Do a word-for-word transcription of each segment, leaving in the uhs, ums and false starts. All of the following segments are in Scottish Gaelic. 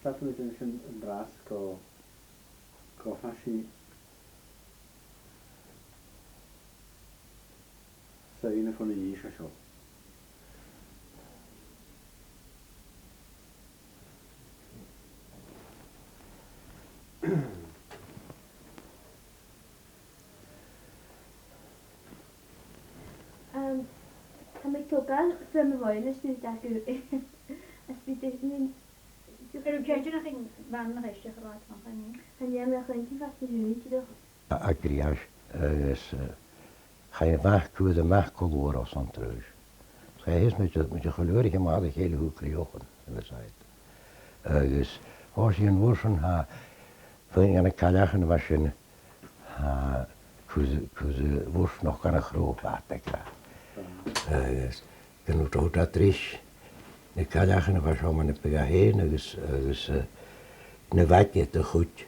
Tha mi a' dèanamh sin an-dràsta gu, gu faigh sinn soidhne fon a' dithis seo. Ehm, tha mi a' togail fear mo mhàthair a-staigh, a-staigh, a-staigh, Ar an teine nach in bhana na heiste a chroit an chan chan eam a chuin ti fast na húin ti do. A griais agus, eh, chaidh a mhac cuid a mac gu luar os an trúis. Chaidh his muid, muid a chuile uair a chim a chéile thug crìochan, agus aid. Agus os an uair sin tha, faoin gan a cailleachan a bha sin, tha, cus, cus a bhus nach gan a chróf at ag rá. Agus gan út út a tris, na cailleachan a bha seo man a bha fhèin agus, agus, eh, na bhaige do chuid,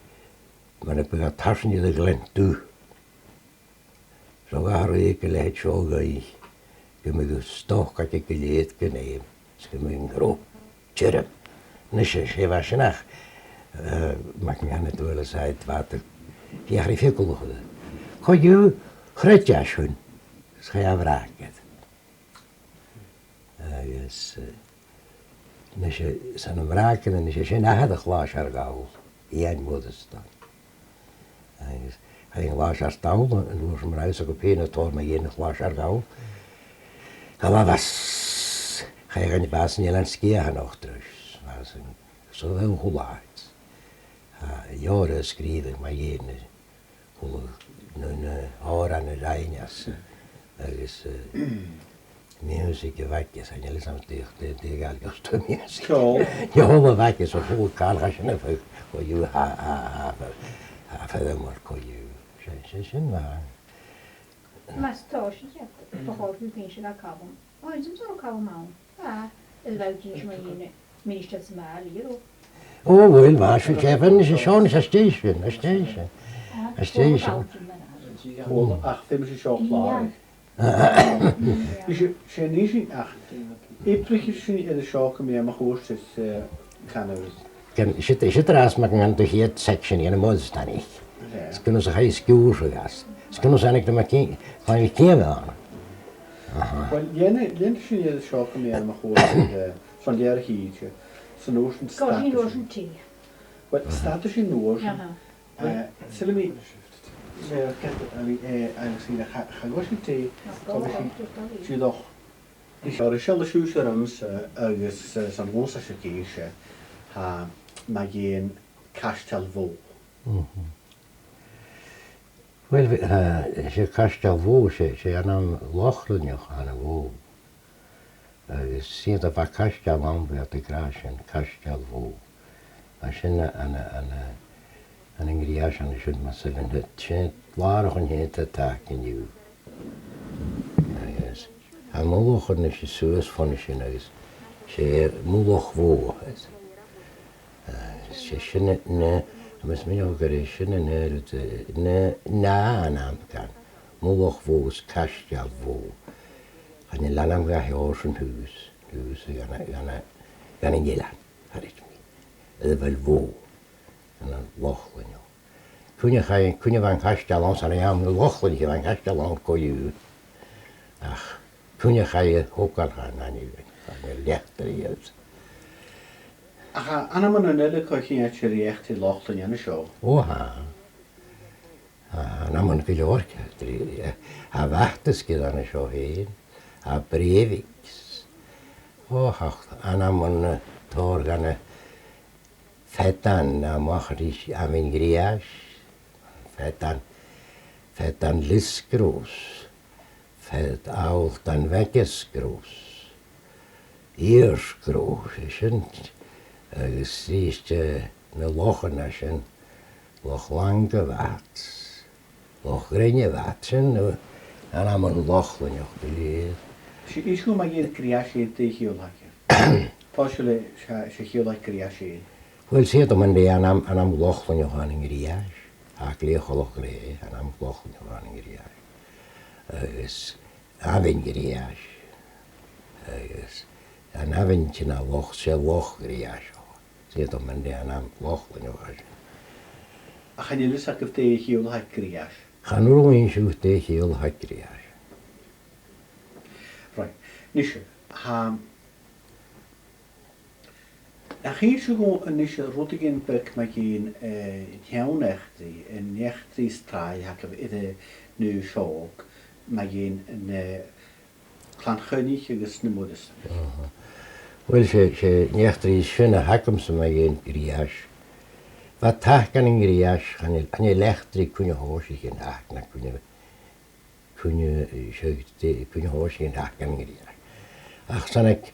man a bha tarsainn iad a ghlintú. So gach rud a leithid seo gaoth, gum biodh stoc aige gu lèir gu nèimh, 's gum biodh an gro tioram. Nis, 's e bha sin ach, eh, mac mi ann a dh'fhuil is aid bha, dh'fheuch ri fiacalach. Co-dhiù, chreid e sin, 's chaidh a bhreacaid. Agus, eh, nis, 's ann am breacaid, nis, sin athair a' chlàis ar gabhail, Iain Mhoireasdan. Agus chaidh an clàs ar dall, an uair sin mar a tha sibh gu pìona tòrr mu dheidhinn a' chlàs ar dall. Gabh a bhas, chaidh an bhas an eilean sgiath an ochdrais, bhas an so bheil a h-uile àit. A leabhar a sgrìobh e mu dheidhinn a h-uile na, na h-òrain a rinn e, agus, eh, music a bh' aige, 's chan eil fhios agam dè, dè, dè a' Ghàidhlig a th' air music. Ceòl. Ceòl a bh' aige, 's a h-uile càil a chaidh sin a bhith, co-dhiù, tha, tha, tha, tha, tha feadhainn mar co-dhiù. Sin, sin, sin mar. Mas tòisich iad, bu chòir gum bi sinn a' cabhail. Ò, is ann a' cabhail ann. Ah, a bheil dìreach mar a dhèanadh ministear sa mbaile, you know. Ò, uill, bha, 's e, 's e, bha, 's e, 's e, 's e, 's e, 's e. Ach feumaidh sinn seo a chlàradh. Bha sinn, 's e nì sinn ach, obraichidh sinn air a seo gu mì-, a-mach a' chuairt is, eh, canadh. Gun, siud, siud an-dràsta mar gun do chiad section ann am Moireasdan. Is gun fhios a chaidh sgiùrsadh às. Is gun fhios a thàinig do mac, chan eil mi cinnteach ann. Aha. Uill, dèanadh, dèanadh sinn air a seo gu mì-, a-mach a' chuairt, eh, son leth-uair a thìde, san uair sin stad sinn. Uill, stad sinn an uair sin. Aha. Eh, saoilidh mi, eh, eh, agus ina cha, cha ghabh sinn tì, cha ghabh sinn dìreach. Is oir, is oir, is oir, is oir, is oir, agus, eh, san uair sin, tha mi a' dèanamh Caisteal Bhò. Mhm. Uill, bha, eh, 's e Caisteal Bhò, 's e, 's e ainm Lochlaineach a th' ann am Bò. Agus 's iad a bha caisteal ann, bha iad ag ràdh sin, Caisteal Bhò. Mar sin an, an, an, an, an griais an sin, mas e sin, sin làrach an t-seinn a tha againn an-diugh. Agus tha mullach an sin suas fon a sin agus 's e Mullach Bhò. Eh, 's e sin na, na, agus mi ag ràdh gur e sin an aon rud, eh, na, na ainm dhan Mullach Bhò is Caisteal Bhò. Chan eil ainm dha shuas an taobh, taobh dhan, dhan, dhan an eilean, charaid mi. Air a bheil bhò, dhan an Lochlaineach. Cuine chaidh, cuine bha an caisteal ann, 's ann a bha an Lochlaineach a bha an caisteal ann co-dhiù. Ach cuine chaidh a thogail, chan eil, chan eil leathar idir. Ach tha ainmean eile co-cheangailte ri eachdraidh Lochlaineach an seo. Ò, tha. Tha ainmean gu leòr ceangailte ri, eh, tha Bhatasgeir an seo fhèin, tha Breabhaigs. Ò, tha ainmean, eh, tòrr dhan, eh, Feadan a-mach ris Abhainn Ghriais, Feadan, Feadan Lios Gros, Fead-, Allt an Bheag Sgros, Iar Sgros, 's e sin, agus 's e, eh, na lochan a tha sin, Loch Langa Bhàt, Loch Ghrinne Bhàt, sin, eh, ainmean Lochlaineach gu lèir. 'S e, 's e, ma dheidhinn Griais fhèin, dè a' chiall aige? Tha sibh le, 's e, 's e a' chiall aig Griais fhèin. Uill, 's iad a' mhòr-chuid ainm, ainm Lochlaineach a th' ann an Griais. Tha Glèidheach Loch Glèidh, ainm Lochlaineach a th' ann an Griais. Agus Abhainn Ghriais. Agus an abhainn, sin an loch, 's e Loch Ghriais a th' ann. 'S iad a' manaidsear an àm Lochlainn a bha sin. Ach chan eil fhios agaibh dè a' chiall a th' aig griais? Chan urrainn dhuinn seo dè a' chiall a th' aig griais. Right. Nise, tha, nach inns sibh dhuinn a-nis rudeigin beag mu dheidhinn, eh, an t-seann eachdraidh, an eachdraidh as tràithe a th' agaibh air an Uibhist Òg, mu dheidhinn na Clann Choinnich agus na Moireasdanaich. Aha. Uill, 's e, 's e an eachdraidh as sine a th' agamsa mu dheidhinn griais. Bha taca ris an griais, chan eil, chan eil eachdraidh cuine thòisich an taca, no cuine, cuine, eh, 's e, dè, cuine thòisich an taca ris an griais. Ach 's ann aig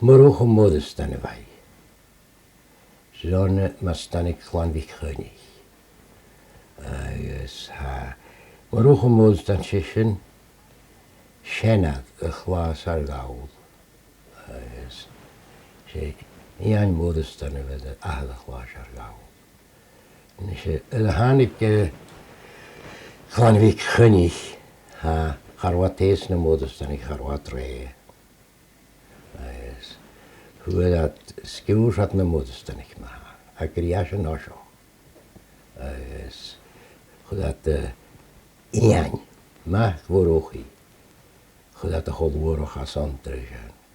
Murchadh Moireasdan a bha i. 'S ann, eh, mar as tàinig Clann MhicCoinnich. Agus tha Murchadh Moireasdan, 's e sin seanair a' Chlàrsair Ghall. Agus 's e Iain Moireasdan a bh' air athair a' Chlàrsair Ghall. Nise, nuair a thàinig, eh, Clann MhicCoinnich, tha, cha robh iad taobh na Moireasdanaich, cha robh iad rèidh. Agus fhuair iad, sgiùrr iad na Moireasdanaich ma-thà, a' ghriais an seo. Agus chuir iad, eh, Iain, mac Mhurchaidh, chuir iad a h-uile uarach às an treis,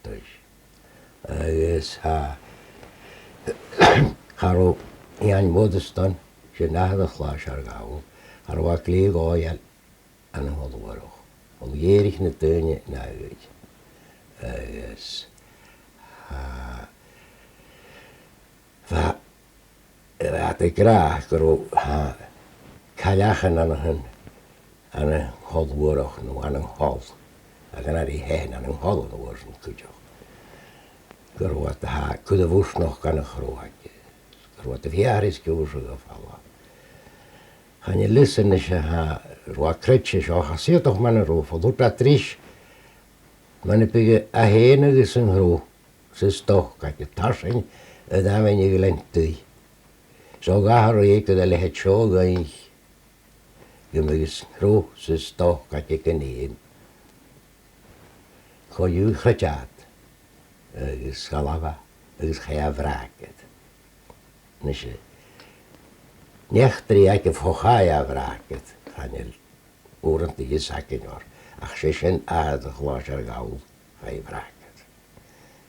treis. Agus tha, cha robh Iain Moireasdan, 's e athair a' Chlàrsair Ghall, cha robh e glè dhòigheil ann an Col Mhurchaidh. Chan fhuair na daoine na aghaidh. Agus, tha, bha, bha iad ag ràdh gun robh, tha, cailleachan ann an, ann an Col Mhurchaidh no ann an Col. Agus an uair sin ann an Col an uair sin cuideachd. Gun robh iad, tha, cuid a' bhùirneachd ann an Chròig. Gun robh iad a' feuchainn ri sgiùrsadh a' falbh. Chan eil fhios a-nis, tha, robh e creidsinn seo, ach 's iongantach mar a robh, fo lùrda tris, mar a bhiodh e fhèin agus an crodh 's an stoc aige tarsainn air a' mhòine a' ghleantaidh. 'S a ghabhadh e gu dè a leithid seo a dh'fhaicinn, gum biodh an crodh 's an stoc aige gun fheum. Co-dhiù chreid e iad, agus ghabh e, agus chaidh e a bhràghaid. Nise, an eachdraidh aige fo chaidh e a bhràghaid, chan eil uaireanta fios againn oirre, ach 's e sin athair a' Chlàrsair Ghall, chaidh e a bhràghaid.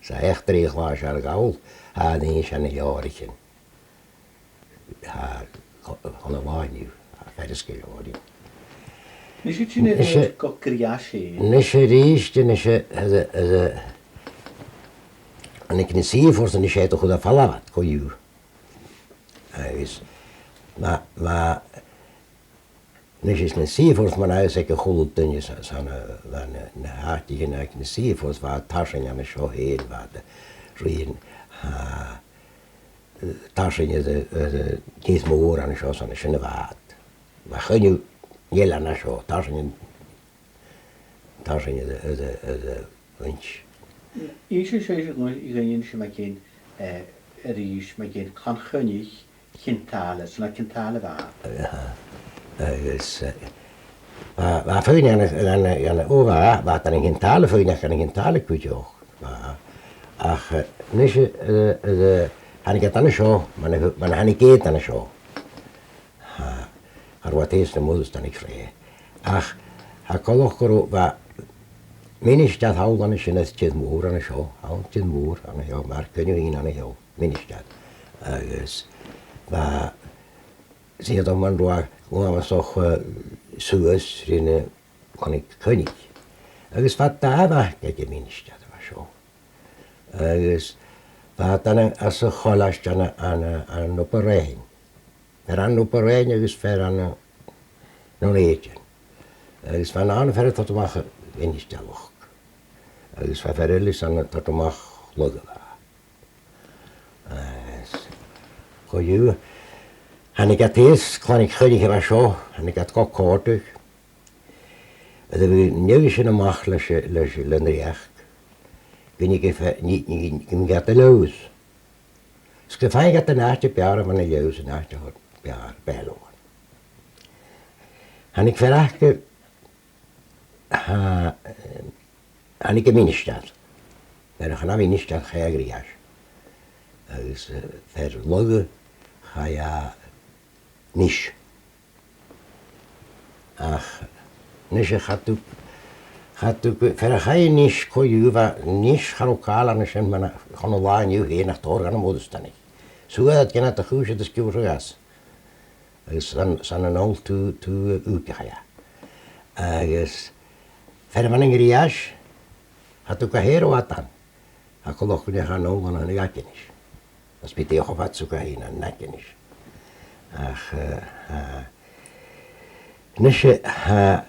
'S e eachdraidh a' Chlàrsair Ghall, tha e an seo anns na leabhraichean. Tha, cho-, chun a' bhàin, tha e furasta gu leòr. Nise, tha sinn air, nise, gu griais fhèin. Nise, a-rithist, nise, a, a, a, thàinig na Seafores, nise, a chuir am falbh iad, co-dhiù. Agus, ma, ma, nise, 's na Seafores, mar a tha fios aig a h-uile duine, 's, 's ann a, a, na, na h-àiteachan aig na Seafores, bha tarsainn an seo fhèin, bha iad a' ruighinn, tha, tarsainn air, air, air Nise Mòr an seo, 's ann an sin a bha iad. Bha choinneamh eile an seo, tarsainn, tarsainn air, air, air, air, air, Inns sibh dhuinn, a dh'aindeoin sin, mu dheidhinn, eh, a-rithist, mu dheidhinn Clann Choinnich, Cinn Tàile, 's ann à Cinn Tàile a bha. Aha. Agus, eh, bha, bha feadhainn ann an, ann an, ann an, o bha, bha iad ann an Cinn Tàile, feadhainn ann an Cinn Tàile cuideachd. Bha. Ach, eh, a-nis, eh, eh, thàinig iad an seo, mar a, mar a thàinig iad an seo. Tha, cha robh iad taobh na Moireasdanaich rèidh. Ach tha coltach gun robh, bha ministear thall an sin air Tìr Mòr an seo, thall Tìr Mòr an seo, mar a chunnaic sinn an seo, ministear. Agus bha, 's iad a' mhòr-chuid, uabhasach, eh, suas ri na Clann Choinnich. Agus bha dà mhac aig a' mhinistear a bha seo. Agus bha iad ann an, anns a' cholaiste ann an, ann an, ann an Obar Dheathain. Fear ann an Obar Dheathain agus fear ann an, ann an Dùn Èideann. Agus bha an aon fhear a' toirt a-mach a' mhinistearachd. Agus bha fear eile ann a' toirt a-mach lagha. Agus co-dhiù, thàinig iad taobh Chlann Choinnich a bha seo, thàinig iad gu còrdadh. Agus bha iad a' dol a-mach leis, leis, leis an rìoghachd. Gun tigeadh fe-, ni, ni, ni, gun tigeadh iad a Leòdhas. 'S gum faigheadh iad an àite b' fheàrr a bh' ann an Leòdhas, an àite b' fheàrr, Baile Òir. Thàinig fear aca, tha, eh, thàinig am ministear. Nuair a chaidh am ministear, chaidh a' ghriais. Agus, eh, fear lagha, chaidh e a-nis. Ach, a-nis, cha tug, cha tug, fear a chaidh a-nis co-dhiù, bha a-nis, cha robh càil ann an sin, mar a, chun an latha an-diugh fhèin, ach tòrr dhen a' mhodh-stanaidh. Suathad gun a tha a' chùis a' sgiùrsadh às. Agus 's ann, 's ann an old tu, tu, ùige chaidh e. Agus fear a bha ann an Griais, cha tug e fhèin ro fhada ann. Ach coltach gun deach e a-null an sin a dh'Aiginish. Agus bidh e cho fad 's a tha e fhèin an Aiginish. Ach, eh, eh, a-nis, eh,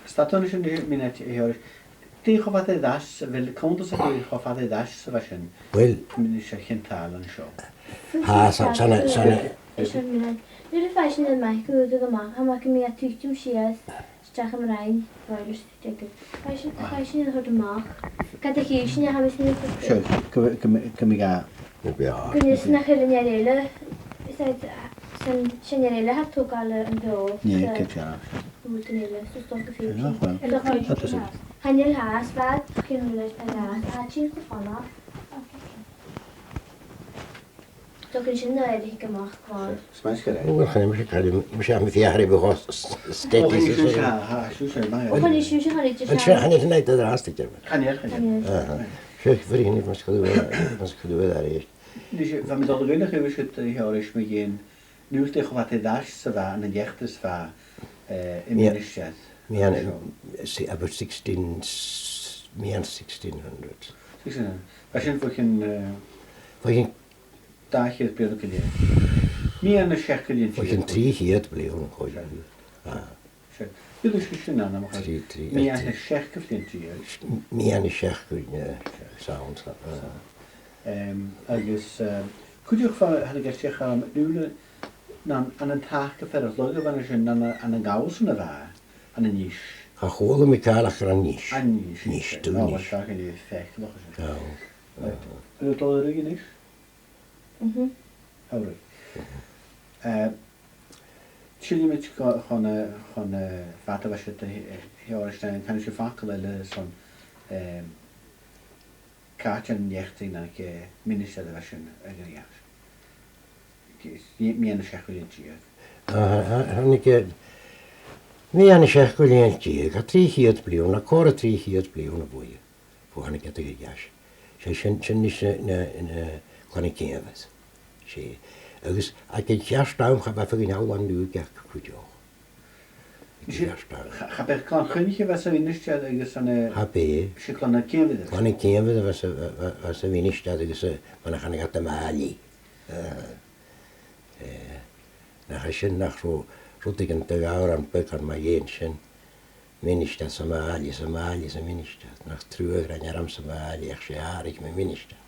Stad a-nis an mionaid, a Sheòrais. Dè cho fada air ais, a bheil cunntas agaibh cho fada air ais 's a bha sin? Uill. Mionaid a' chinn-tàile an seo. Tha, 's ann, 's ann, 's ann. Is an mionaid. Nuair a chaidh sinn a-mach, gu, gu, gu math, tha mi a' tuiteam sìos. Is dòcha mar a rinn Roileas, dè go. Chaidh sinn, chaidh sinn a thoirt a-mach. Ged a chì sinn, tha mi a' smaoineachadh. Sure, gum, gum, gum bi ga. Gum bi. Gun fhios nach eil an fhear eile. Is e, sin, sin an fhear eile a tha a' togail an t-seo. Nì, so, gu dearbh. Rud eile, so 's dòcha gu feuch. Sure, well. Is dòcha gu feuch. That doesn't. Chan eil fhios, bha, chan eil fhios, a bha, a tha sin gu faileach. Tugann sin na oidhche a-mach clàr. Smaoinich gu leòr. Uill, chan eil mise caillim, mise am fiachair a bhith os, s-, s-, steady. Chan eil sin, chan eil sin, chan eil sin. An sin, chan eil sin an-dràsta, Diarmaid. Chan eil, chan eil. Aha. Sure, very neat, mas cuidiú, mas cuidiú a rèist. Nise, bha mi dol a dh'fhaighneachd a-rithist, a Sheòrais, mu dheidhinn, nuair a chaidh sibh a-steach sa bha, ann an eachdraidh sa bha, eh, am ministear. Meadhan, about sixteen, meadhan sixteen hundred. Sixteen hundred. Bha sin bho chionn, eh, bho chionn dà cheud bliadhna gu leth. Meadhan na seachd gu leth. Bho chionn trì cheud bliadhna, co-dhiù. Ah. Sure. Bidh sin ann am trì, trì, meadhan na seachd gu leth. Meadhan na seachd gu leth, sounds, ah. Em, agus, em, cuideachd bha, thàinig e a-steach, em, nuair a, ann an, ann an taca fear a' bhlogair a bha an sin, ann an, ann an Gabhal san a bha, ann an Nis. Cha chuala mi càil ach gur ann an Nis. Ann an Nis. Nis, dùn Nis. Ò, well, tha sin faiceallach, sin. Ò. Right. An robh thu a' dol a ruith a-nis? Mhm. All right. Eh, tillidh mi chun, chun, eh, chun, eh, fada a bha siud, eh, eh, Sheòrais, chan eil sibh facal eile airson, eh, càit an eachdraidh na, eh, ministear a bha sin a' Ghriais. Meadhan na seachd gu leth deug. Ah, tha, tha, thàinig e, meadhan na seachd gu leth deug, tha trì cheud bliadhna, còrr is trì cheud bliadhna bhuaithe. Bho thàinig iad a dh'Ghriais. 'S e sin, sin a-nis na, na, na Clann a' Chianaimh. 'S e. Agus aig an ceart àm cha bhi feadhainn ann an Dùn Èideann cuideachd. Aig an ceart àm. Cha, cha b' e Clann Choinnich a bha sa mhinistear agus an, eh, cha b' e. 'S e Clann a' Chianaimh. Clann a' Chianaimh a bha sa, bha, bha sa mhinistear agus, eh, mar a chanadh iad, am Màilidh. Eh, eh, nach e sin nach robh rudeigin de dh'òran beagan mu dheidhinn sin. Ministear sa Mhàilidh, sa Mhàilidh, sa mhinistear. Nach truagh a rinn orm sa Mhàilidh, ach 's e a thàrraing mi ministear.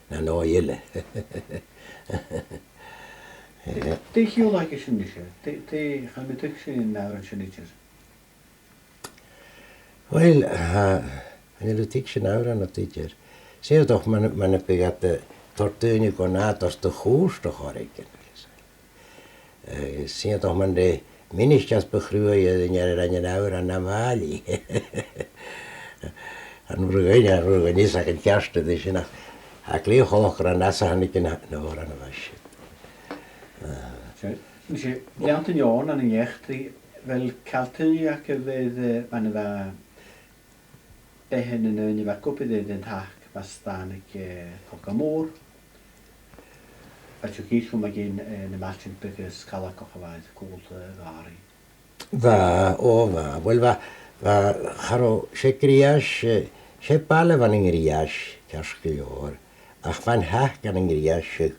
Na, no eile. Dè a' chiall aige sin, nise? Dè, dè, chan eil mi a' tuigsinn an òran sin idir. Uill, tha, chan eil thu a' tuigsinn an òran idir. 'S e, dòcha, mar, mar a bhiodh iad, eh, toirt daoine gu nàdar do chùirt a' choreigin. Eh, 's e, dòcha, mar a bha ministear bu chruaidhe, an fhear a rinn an òran, am Màilidh. An robh againn, an robh againn fhios aig an ceart a bha sin, ach tha e glè choltach gur ann às a thàinig an, an òran a bha sin. Ah. Sure. Nise, leantainn oirnn an-dràsta, a bheil càil tuilleadh agaibh air, eh, mar a bha beatha nan daoine a bha ag obair air an tac mus tàinig, eh, cogadh mòr? Bha sibh ag innse dhomh mu dheidhinn, eh, na mailtean beaga sgalach a bha air cùl, eh, a' ghàrraidh. Bha, ò, bha. Uill, bha, bha, cha robh, 's e Griais, eh, 's e baile a bh' ann an Griais, ceart gu leòr, ach bha an tac ann an Griais, eh,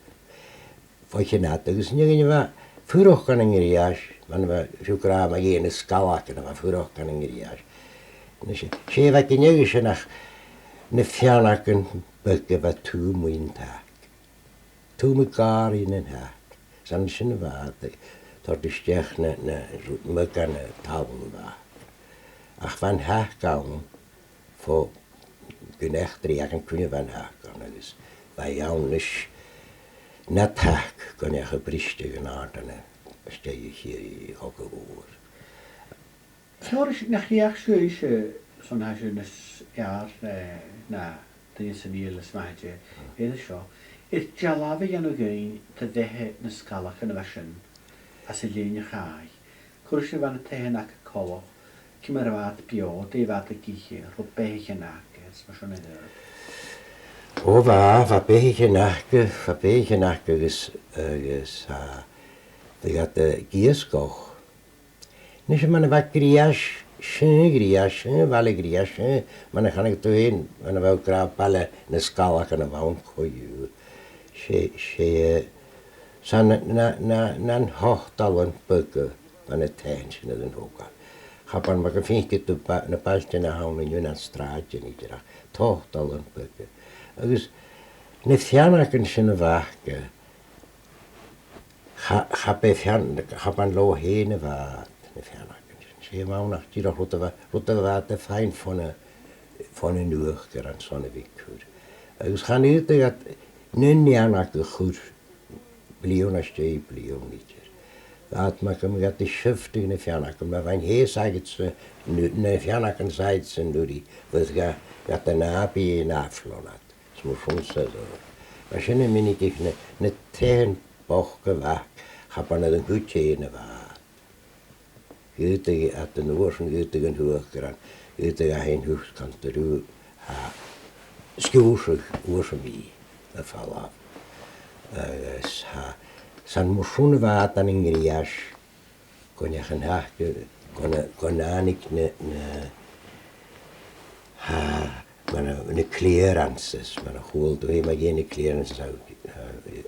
bho chionn fhada, agus an fheadhainn a bha a' fuireach ann an Griais, mar a bha sibh ag ràdh mu dheidhinn na sgalagan a bha a' fuireach ann an Griais. Nise, 's e a bha aig an dèidh sin ach na feannagan beaga a bha a' tuiteam mun tac. Tuiteam gu gàrraidh an tac. 'S ann an sin a bha iad a' toirt a-steach na, na, ru-, mucan na talmhainn a bha. Ach bha an tac ann fo gun eachdraidh againn cuin a bha an tac ann agus bha e ann leis na tac gun deach a bhriseadh an àirde na stèidheachadh i chogadh mhòr. Tha, nach fheuch sibhse, son tha sibh nas fheàrr, eh, na daoine sam bith eile as math air an seo. Is dealbh a dhèanamh dhuinn de bheatha nan sgalasgan a bha sin, às an linn a chaidh. Ciamar a bha na taighean aca coltach, ciamar a bha iad beò, dè bha iad ag ithe, robh beathaichean aca, is mar sin air adhart. O bha, bha beathaichean aca, bha beathaichean aca agus, agus, a, bha iad, a, ag iasgach. Nise, mar a bha Griais, sin Griais, sin, baile Ghriais, sin, mar a chanadh tu fhèin, mar a bha thu ag ràdh baile nan sgalasgan a bh' ann co-dhiù. 'S e, 's e, eh, 's ann na, na, na, nan hotalan beaga a bha na taighean sin air an togail. Cha b' ann mar gum faiceadh tu ba-, na bailtean a th' ann an-diugh, na sràidean idir ach hotalan beaga. Agus na feannagan sin a bh' aca, cha, cha b' e feann-, cha b' ann leotha fhèin a bha iad, na feannagan sin. 'S e a bh' ann ach dìreach rud a bha, rud a bha iad a' faighinn bhon a', bhon an uachdar airson a bhith a' cur. Agus chan fhaodadh iad na feannagan a chur bliadhna às dèidh bliadhna idir. Bha iad mar gum biodh iad a' siubhal na feannagan, ma bha an t-sèas aca san, na feannagan san ùrnaigh, bhiodh iad, iad an àbhaist an ath-bhliadhna. Is mar sin 's a bha. Mar sin a' mhionaideadh na, na taighean bochda a bh' aca, cha b' ann air an cuid fhèin a bha. Dh'fhaodadh iad an uair sin, dh'fhaodadh an t-uachdar, dh'fhaodadh e fhèin thug cantar ru, a, sgiùrsadh uair sam bith a' falbh. Agus, a, 's ann mar sin a bha iad ann an Griais, gun deach an t-, gun, gun tàinig na, na, a, mar a, na clearances, mar a chuala tu fhèin mu dheidhinn na clearances, a, a,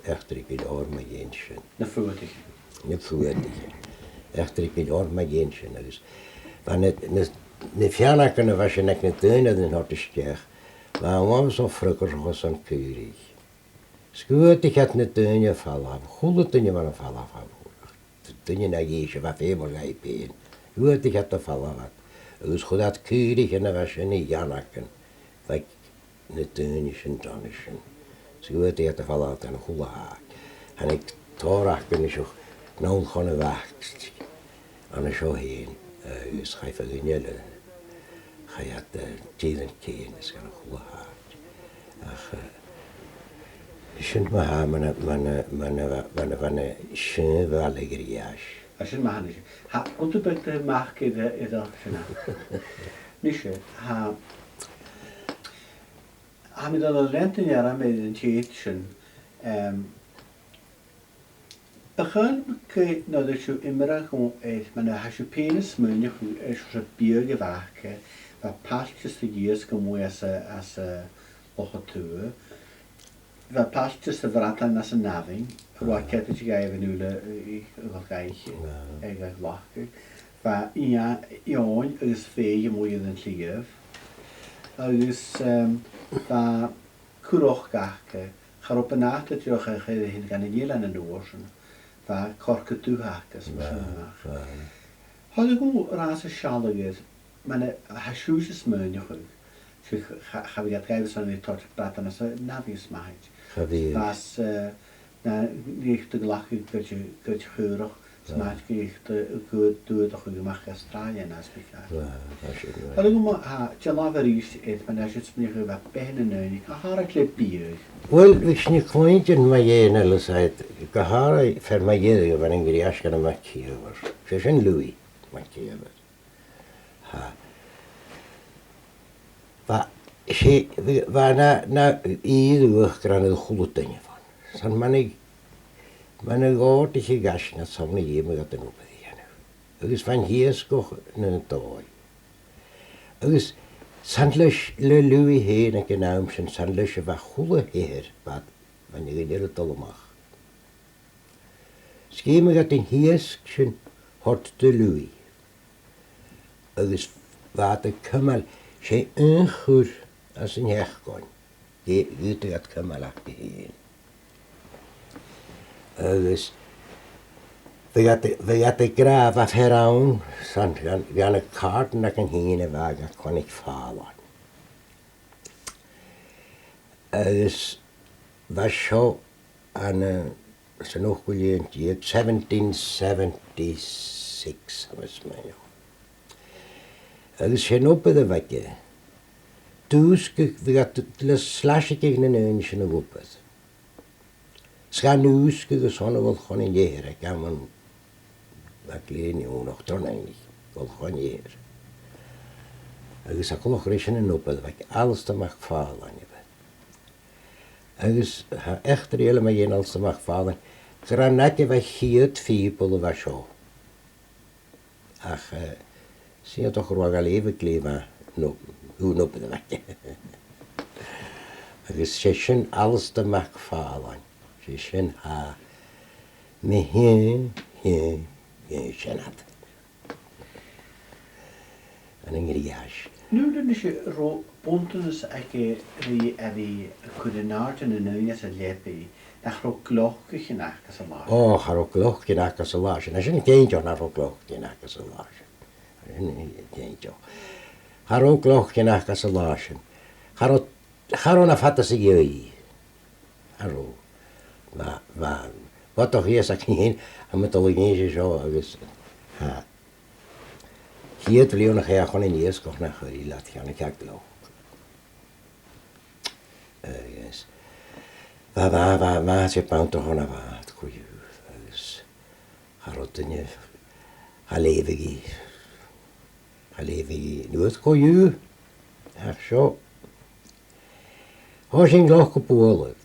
eachdraidh gu leòr mu dheidhinn sin. Na fuadaichean. Na fuadaichean. Eachdraidh gu leòr mu dheidhinn sin, agus bha na, na, na feannagan a bha sin aig na daoine air an toirt a-steach, bha iad uabhasach freagarrach airson caoraich. 'S dh'fhaodadh iad na daoine a' falbh, a h-uile duine a bha a' falbh, a h-uile duine na dh'fhios a bha feumail dhaibh fhèin. Dh'fhaodadh iad a' falbh iad, agus chuir iad caoraich ann a bha sin a dh'fheannagan, bha na daoine sin dona sin. 'S dh'fhaodadh iad a' falbh iad an a h-uile h-àite. Thàinig tòrr aca a-nis a-null chun a' Bhac, an seo fhèin, eh, agus chaidh feadhainn eile, chaidh iad, eh, dìreach cèin is gan a h-uile h-àite. Ach, eh, sin mar a tha, mar a, mar a, mar a, mar a, mar a, sin bhaile Ghriais. A sin mar a tha, nise. Tha, rud beag de mhac air, air a sin. Nise, tha, tha mi a' dol a leantainn air a' mheud an t-sèist sin, em, a chionn gu, nuair a tha sibh iomradh, eh, mar a tha sibh fhèin a' smaoineachadh, eh, seòrsa biadh a bh' aca, bha pailt is a dh'iasg a-muigh às a, às a' Loch a Tuath. Bha pailt is a' bhradan às an abhainn, a bha ceadaichte dhaibh an uile, eh, a ghabhail dhaibh, eh, a ghlacadh. Bha eòin agus fèidh a-muigh air an t-sliabh. Agus, em, bha currac aca, cha robh buntàta dìreach a' chur a-rithist dhan an eilean an uair sin, bha corca dubh aca is mar sin a-mach. Tha, tha. Thàinig thu gu robh thu a' sealltainn air, mar a tha sibhse a' smaoineachadh, 's e cha, cha, cha bhiodh iad dhaibhsan a' toirt bradan às an abhainn is math. Cha bhiodh. Bha, eh, na, nì iad a' glacadh goid, goid chaorach, 's math gun tig iad, gun tig iad a-mach às an tràigh an-dràsta. Well, tha sin right. Ach, tha, dealbh a-rithist, eh, mar a tha sibh a' smaoineachadh, bha beatha nan daoine, gu h-àraid le biadh. Well, bha sinn a' cluinntinn mu dheidhinn, a Lucy, gu h-àraid fear mu dheireadh a bha ann an Griais gun a' MacÌomhair. 'S e sin Louis MacÌomhair. Tha. Bha, 's e, bha, bha na, na, i uachdar ann a h-uile duine bhon. 'S ann mar a, mar a dh'òrdaich a' ghaisgeach 's ann a dh'fheumadh iad an obair a dhèanamh. Agus bha an t-iasgach nan dòigh. Agus 's ann leis, le Louis fhèin aig an àm sin, 's ann leis a bha a h-uile h-eathar, bha, bha an eagal air a dhol a-mach. 'S dh'fheumadh iad an t-iasg sin thoirt do Louis. Agus bha iad a' cumail, 's e aon chur às an t-seachdain, dh'fhaodadh iad cumail aca fhèin. Agus bha iad, bha iad ag ràdh, bha fear ann, 's ann, dhan, dhan a' chàrdan aca fhèin a bha ga chluinntinn fàileadh. Agus bha seo ann an, eh, san ochdamh linn deug, seventeen seventy-six, tha mi a' smaoineachadh. Agus 's e an obair a bh' aige, dùsgadh, bha iad le slaiseadh nan daoine sin a dh'obair. 'S dha Nùsg agus Shona Dhòmhnaill Choinnich Eathar aig Eamonn MacGill-Eain, Eòin Uachdaran Choinnich Dhòmhnaill Choinnich Eathar. Agus tha coltach gur e sin an obair a bh' aig Alasdair MacPhàrlain a bh' ann. Agus tha eachdraidh eile mu dheidhinn Alasdair MacPhàrlain, gur ann aige a bha a' chiad phìobail a bha seo. Ach, eh, 's iongantach gun robh e ga leughadh glè mhath, no, thu no bud a bha. Agus 's e sin Alasdair MacPhàrlain, 's e sin tha mi, hì, hì, hì, sin iad. An Inbhir Nis. Nuair a nì sibh, an robh buntanas aige ri a bhith a' cur an àirde na daoine às an leabaidh, nach robh gleoc a' tighinn aca san latha? Ò, cha robh gleoc a' tighinn aca san latha sin. Tha sin cinnteach nach robh gleoc a' tighinn aca san latha sin. Tha sin cinnteach. Cha robh gleoc a' tighinn aca san latha sin. Cha robh, cha robh na fada sa ghaoith. Cha robh. Bha, bha, bha dòigh shìos aca fhèin, tha mi a' dol a dh'innse seo agus, tha. Chiad bhliadhna a chaidh a chun an iasgaich nach do chuir iad leat cheana ceart gleoc. Agus bha, bha, bha, bha, 's e banntrach a bh' ann, bha, co-dhiù, agus cha robh duine, cha leughadh i, cha leughadh i an uair co-dhiù, ach seo. Thòisich an gleoc a' bualadh.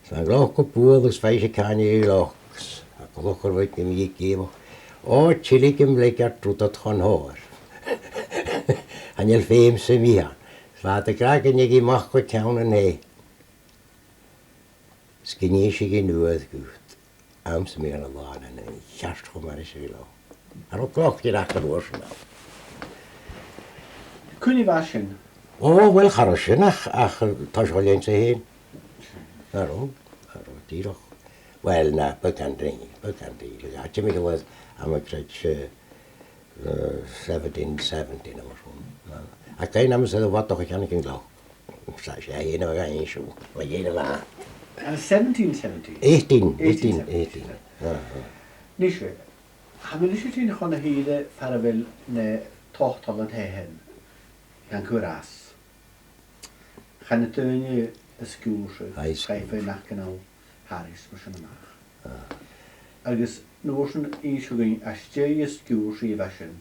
'S an gleoc a' bualadh agus bha i a' càineadh a' ghleoc, 's a' gleoc a' ruith nam bheul gu bhith. Ò, tilgidh mi, leig ar trud ud chun an òir. Chan eil feum sam bith ann. 'S bha iad ag ràdh gun tigeadh i a-mach gu ceann an taigh. 'S gun innseadh i an uair dhut. Àm sam bith dhen latha, an ceart cho math ris a' gleoc. Cha robh gleoc a' tighinn aca an uair sin. Cuin a bha sin? Ò, uill, cha robh sin ach, ach, eh, toiseach an linn-sa fhèin. Cha robh, cha robh, dìreach. Uill, na, beagan rinn, beagan rinn. Le, tha mi a' creidsinn, eh, eh, seventeen seventy no mar sin. Ach aig an àm sin bha iad a' ceannach an gleoc. 'S e sin a bha e, 's e sin a bha e. An seventeen seventy? Eighteen, eighteen, eighteen. Ah, ah. Nise, tha mi a-nis a' tighinn chun na h-ìre far a bheil na total an taighean gan cur às. Chan eil daoine a' sgiùrsadh, aye, chaidh feadhainn aca a-nall thairis mar sin a-mach. Ah. Agus an uair sin innseadh tu dhuinn às dèidh an sgiùrsaidh a bha sin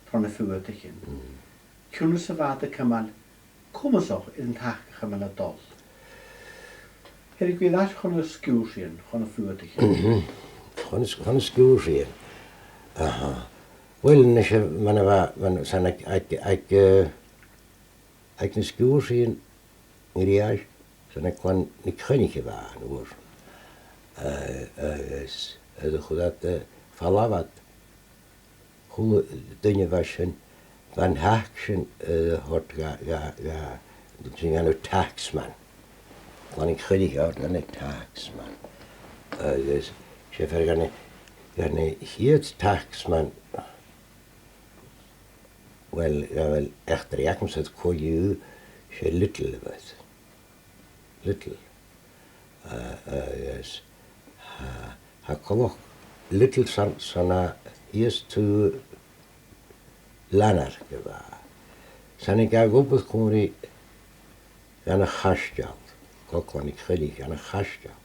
tro na fuadaichean. Mm. Ciamar a bha iad a' cumail comasach air an taca a chumail a' dol? Thèid sinn air ais chun nan sgiùrsaidhean, chun na fuadaichean. Mhm. Chun na s-, chun nan sgiùrsaidhean. Aha. Uill, nise, mar a bha, mar a, 's ann aig, aig, aig, eh, aig na sgiùrsaidhean an Griais, 's ann aig Clann 'ic Choinnich a bha e an uair sin. Eh, agus, eh, chuir iad, eh, falbh iad. A h-uile duine a bha sin, bha an tax sin, eh, a thoirt dha, dha, dha, sin an taxman. Clann 'ic Choinnich a thoirt dhan taxman. Agus 's e fear dha na, dha na chiad taxman, uill, uill, eachdraidh agamsa co-dhiù, 's e Little a bh' air. Little. Eh, eh, yes. Tha, tha coltach Little 's ann, 's ann a shìos taobh Lanark a bha e. 'S ann a ghabh e obair còmhla ri, dhan a' chaisteal, Clann 'ic Choinnich dhan a' chaisteal.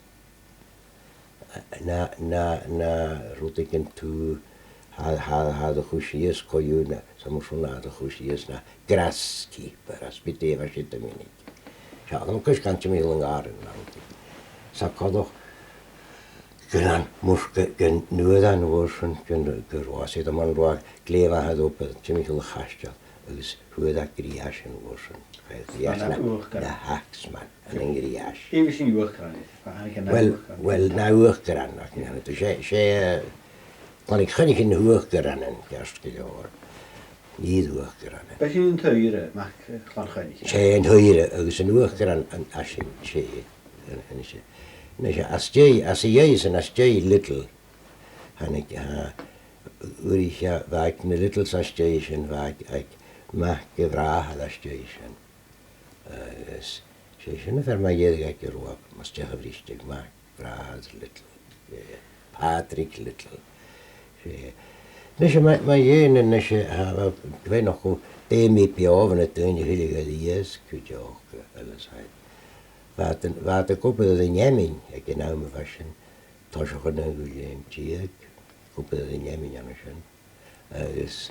Na, na, na rudeigin tu, tha, tha, tha iad a' cur sìos co-dhiù na, 's ann mar sin a tha iad a' cur sìos na grass keeper, às bith dè bha sin do mhionaid. Seo, tha mi a' cur sìos gun timcheall an àrainn, na rudeigin. 'S tha coltach gun an, mar gu, gun d' fhuair e an uair sin, gun, gun robh e, 's e do mhòr-bhràthair, glè mhath air obair, timcheall a' chaisteil, agus fhuair e Griais an uair sin. Griais na, na taxman, an Griais. Dè bha sin, uachdarain? Uill, uachdarain, ach, 's e, 's e, eh, Clann 'ic Choinnich an uachdaran, ceart gu leòr. Nì uachdaran. B' e sin an tAire, mac, eh, Chlann 'ic Choinnich. 'S e an tAire agus an uachdaran an, a sin, 's e, an, an, 's e. Nise, às dèidh, às a dhèidh sin, às dèidh Little, thàinig, eh, uair a bha aig na Littles às dèidh sin, bha aig, aig mac a bhràthar às dèidh sin. Agus 's e sin am fear mu dheireadh aig an robh, mus deach a bhristeadh, mac bràthair Little, eh, Pàdraig Little. 'S e, nise, mu, mu dheidhinn, nise, tha, bha, bha e nach eil, dè mi beò bha na daoine a' tilleadh air iasg cuideachd, eile 's aig. Bha iad, bha iad ag obair air an fheamainn aig an àm a bha sin, toiseach an naoidheamh linn deug, ag obair air an fheamainn an sin. Agus,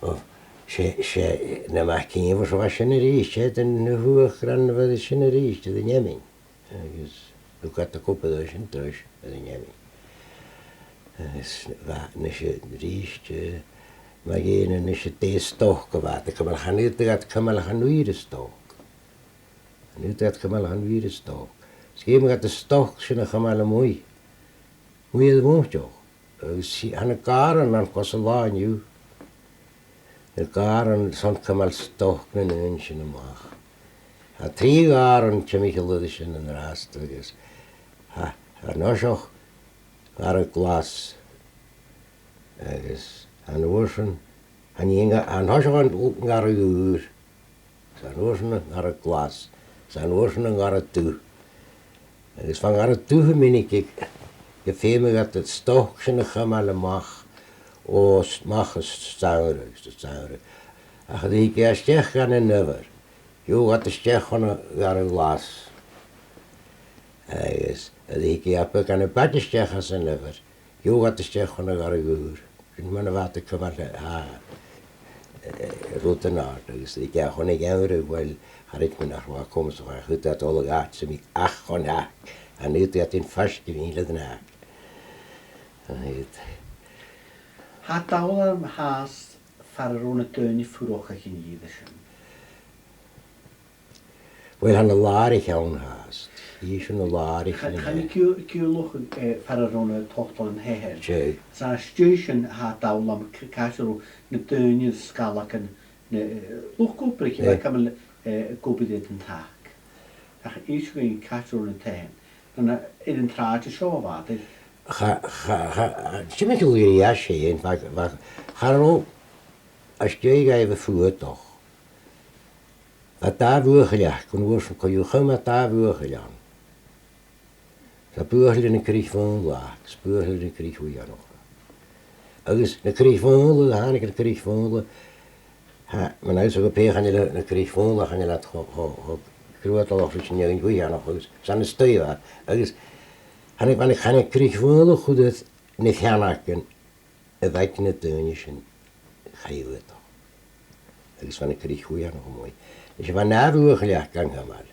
o, 's e, 's e, na mac cinnidh, bha sin a-rithist, 's e, den na h-uachdarain a bha sin a-rithist, air an fheamainn. Agus, thug iad ag obair air sin, tro sin, air an fheamainn. Agus, bha, a-nis a-rithist, eh, ma dh'fhaodte, a-nis, dè an stoc a bha iad a' cumail, chan fhaodadh iad cumail ach an uiread stoc. Chan fhaodadh iad cumail ach an uiread stoc. 'S dh'fheumadh iad an stoc sin a chumail a-muigh, a-muigh air a' mhòintich. Agus 's e, tha na gàrraidhean ann gus an là an-diugh. Na gàrraidhean airson cumail stoc nan daoine sin a-mach. Tha trì gàrradh timcheall air sin an-dràsta agus tha, tha an toiseach gàrradh glas agus an uair sin, tha an, an toiseach an gàrradh ùr. 'S an uair sin an gàrradh glas, 's an uair sin an gàrradh dubh. Agus bha an gàrradh dubh mionaideach, gum feumadh iad an stoc sin a chumail a-mach, o, a-mach à samhradh, à samhradh. Ach nuair a thigeadh e a-steach dhan an adhar, gheibheadh iad a-steach chun a' ghàrraidh ghlas. Agus nuair a thigeadh e beagan a-bhos a-steach às an adhar, gheibheadh iad a-steach chun a' ghàrraidh ùr. Sin mar a bha iad a' cumail, eh, eh, rudan àrd, agus a' dol chun a' gheamhraidh, uill, cha chreid mi nach robh comas a bha, chuireadh iad a h-uile gàirdean sam bith ach chun tac, an uair sin faisg a bhith le tac. An uair. Tha dall orm fhathast far an robh na daoine a' fuireach aig an ìre sin. Uill, tha na làraich ann fhathast. Dh'inns na làraich. Chan, chan eil cuimhn', cuimhn' agam, eh, far an robh na togalaichean-taighe. Seadh. 'S às dèidh sin tha dall orm c-, càit an robh na daoine, na sgalasgan, na, eh, luchd-obrach, eh, a bha a' cumail, eh, ag obair air an tac. Ach innis dhuinn càit an robh na taighean. An, eh, air an t-sràid seo a bha iad? Cha, cha, cha, timcheall air ais fhèin, bha, bha, cha robh, às dèidh dhaibh a' fuadach. Bha dà bhuachaille aca, an uair sin co-dhiù, chùm iad dà bhuachaill ann. 'S e buachaille air an Crìoch Mhòr, 's buachaille air an Crìoch Mhòr. Agus na Crìoch Mhòr, a thàinig an Crìoch Mhòr, tha, mar a tha fhios agad, pé chan eil na Crìoch Mhòr, chan eil iad cho, cho, cho cruaidh a' dol ris an fheadhainn mhòr, agus 's ann a-staigh a bha iad. Agus thàinig, thàinig, thàinig Crìoch Mhòr a chur air na feannagan a bh' aig na daoine sin chaidh a bhuadach. Agus bha na Crìoch Mhòr a-muigh. Is bha na bhuachaille aca gan cumail.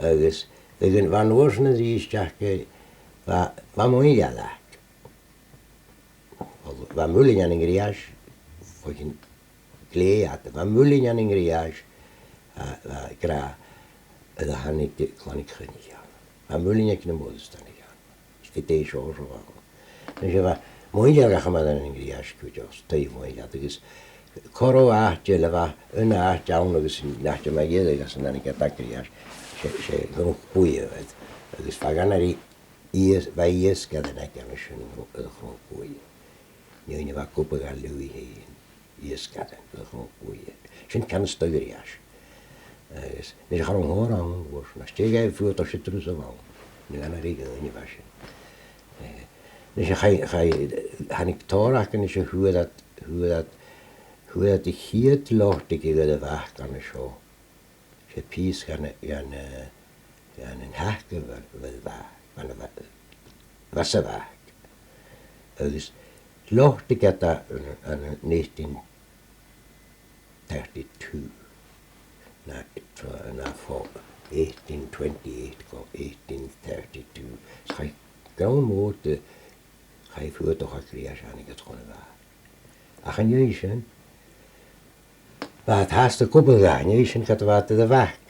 Agus bha an, bha an uair sin a-rithist aca, bha, bha muileann aca. Bha muileann ann an Griais, bho chionn glè fhada, bha muileann ann an Griais, a, a, ag ràdh, a thàinig de Chlann 'ic Choinnich ann. Bha muileann aig na Moireasdanaich ann. Is gu dè seo a bh' ann. Nise bha muileann aca mar an Griais cuideachd, 's taigh mhuileann, agus corra àite eile, bha aon àite ann agus an àite mu dheireadh às an tàinig iad à Griais, 's e, 's e Cnoc Buidhe a bh' ann, agus bha gun a rì ias-, bha iasgairean aig an sin a Chnoc Buidhe. Nì, nì, bha cupa ga luaidh fhèin. Iasgairean, a Chnoc Buidhe. Sin ceann a-staigh Ghriais. Agus, nise cha robh an còrr ann an uair sin, às dèidh dhaibh fuadach, 's e turas a bh' ann. Nì, an a rì dhaoine a bha sin. Eh, nise chaidh, chaidh, thàinig tòrr aca, nise fhuair iad, fhuair iad, fhuair iad a' chiad lotaigeadh air a' Bhac an seo. 'S e pìos dhen, dhen, eh, dhen an taca a bha, a bha, bha, bha, bha sa Bhac. Agus lotaig iad e ann, ann an eighteen thirty-two. No, no, fo eighteen twenty-eight gu eighteen thirty-two. 'S chaidh grunn mòr de, chaidh fuadach à Griais, thàinig iad chun a' Bhac. Ach an dèidh sin, bha iad fhathast ag obair dha, an dèidh sin, ged a bha iad air a' Bhac.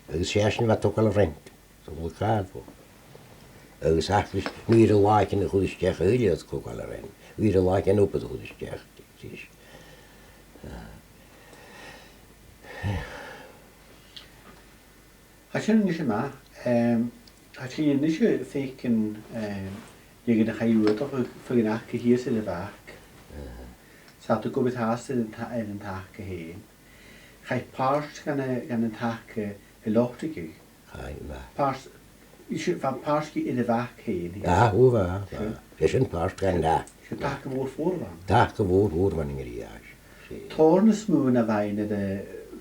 Agus 's e esan a bha a' togail an rent. 'S a bha càil bho. Agus ach leis, nuair a làithean a chur a-steach a thuilleadh, a' togail an rent. Nuair a làithean obair a chur a-steach, dìreach. Ah. Tha sin a-nis math. Em, tha sinn a-nis a' faicinn, em, dè na chaidh fuadach, feadhainn aca shìos air a' Bhac. Aha. 'S iad ag obair fhathast air an ta-, air an taca fhèin. Chaidh pàirt dhen, dhen an taca a lotaigeadh. Chaidh, bha. Pàirt, is e, bha pàirt air a' Bhac fhèin. Ah, o, bha, bha. Sin. 'S e sin pàirt dhen taca. 'S e taca mòr mhòr a bh' ann. Taca mhòr mhòr a bh' ann an Griais. Sin. Tòrr nas motha na bh' ann air a',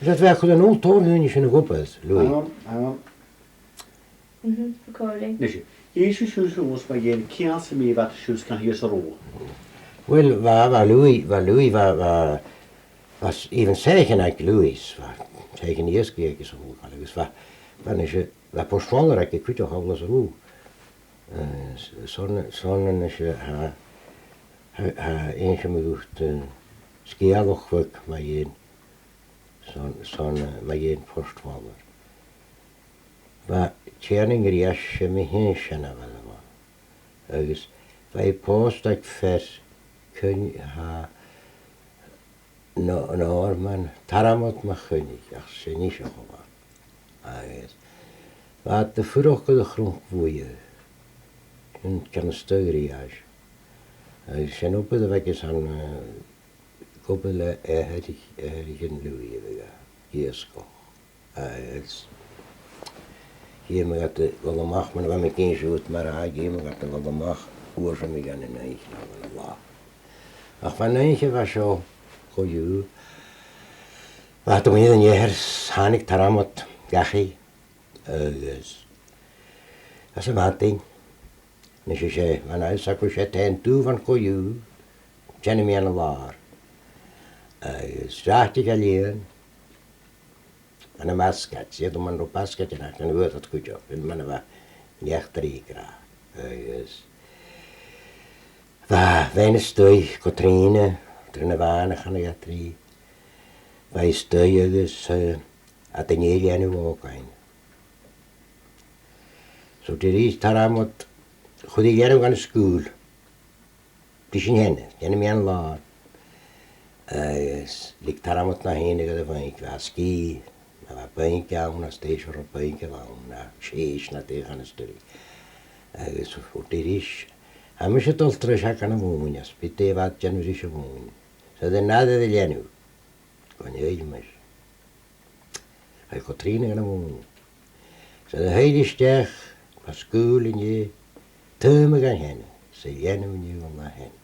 Is bha e a' cur an old tòrr dhaoine sin a dh'obair, Louis. Hang on, hang on. Mhm, recording. Nise, dh'innis sibh shuas mu dheidhinn cian sam bith a bha sibh a' cantainn sa rubha. Well, bha, bha Louis, bha Louis, bha, bha, bha s-, even soithichean aig Louis, bha soithichean iasgaich aige sa h-uile càil, agus bha, bha nise, bha Port Waller aige cuideachd thall sa rubha. Eh, s-, son, son nise, tha, tha, tha, innsidh mi dhut, eh, sgeulachd bheag mu dheidhinn, son, son, eh, mu dheidhinn Port Waller. Bha teine an ghriais, 's e mi fhìn a bha a' falbh ann. Agus bha e pòsta aig fear Coinn-, tha, no, Norman Tormod MacCoinnich, ach 's e mise a chuala. Agus bha iad a' fuireach gu Chromc Bhuidhe, sin ceann a-staigh a' ghriais. Agus 's e an obair a bh' aige 's an, eh, ag obair le eathar-, eathar-, an Louis a bha ga iasgach. Agus dh'fheumadh iad a dhol a-mach, mar a bha mi ag innse dhut mar-thà, dh'fheumadh iad a dhol a-mach uair sam bith dhan an oidhche no dhan an latha. Ach bhon oidhche a bha seo co-dhiù, bha iad a-muigh air an eathar, 's thàinig Tormod dhachaigh, agus às a' mhadainn, nise, 's e, bha an aimsir, 's e taigh-dubh ann co-dhiù, teine-meadhan-an-làir. Agus sracadh a' lìon, ann am basgaid, 's iad mun robh basgaid ann, ach chan fhaodadh tu cuideachd, sin mar a bha an eachdraidh ag ràdh. Agus bha, bha i a-staigh, Catrìona, Catrìona a' Bhàin a chanadh iad ri. Bha i a-staigh agus, eh, iad an dèidh leanabh ògain. So, thuirt i ri Tormod, chuir i leanabh dhan sgoil. Bha sin fhèin, dhèanamaid an là. Agus leig Tormod na h-aon aca a bhainc, bha sgìth, na bha bainc ann, às dèidh seo robh bainc ann, na sèis na dè chanas tu ri. Agus thuirt i ris, tha mise a' dol tro sin dhan a' mhòine, is bidh dè bha iad a' dèanamh ris a' mhòine. 'S iad an aire a' leanabh, gun fhios mise. Chaidh Catrìona dhan a' mhòine. 'S a' dol a-steach dhan sgoil an-dè, taomadh an teine, 's a' leanabh an-diugh an là fhèin.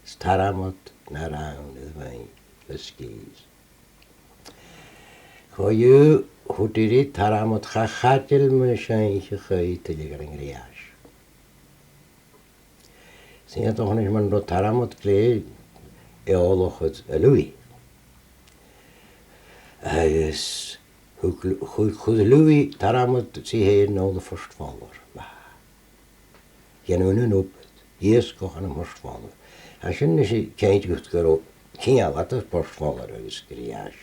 'S Tormod na rann a' bhainc le sgìth. Co-dhiù, thuirt i ri Tormod, cha chaidil mise a-chaoidh tuilleadh dhan a' Ghriais. 'S iad a' dol a-nis mun robh Tormod glè eòlach air Louis. Agus thug, thug, thug Louis Tormod 's i fhèin a-null a Phort Bholair. Dhèanadh e an obair, dh'iasgach ann am Port Bholair. Agus sin a-nis a' ciallachadh gun robh ceangal eadar Port Bholair agus Griais.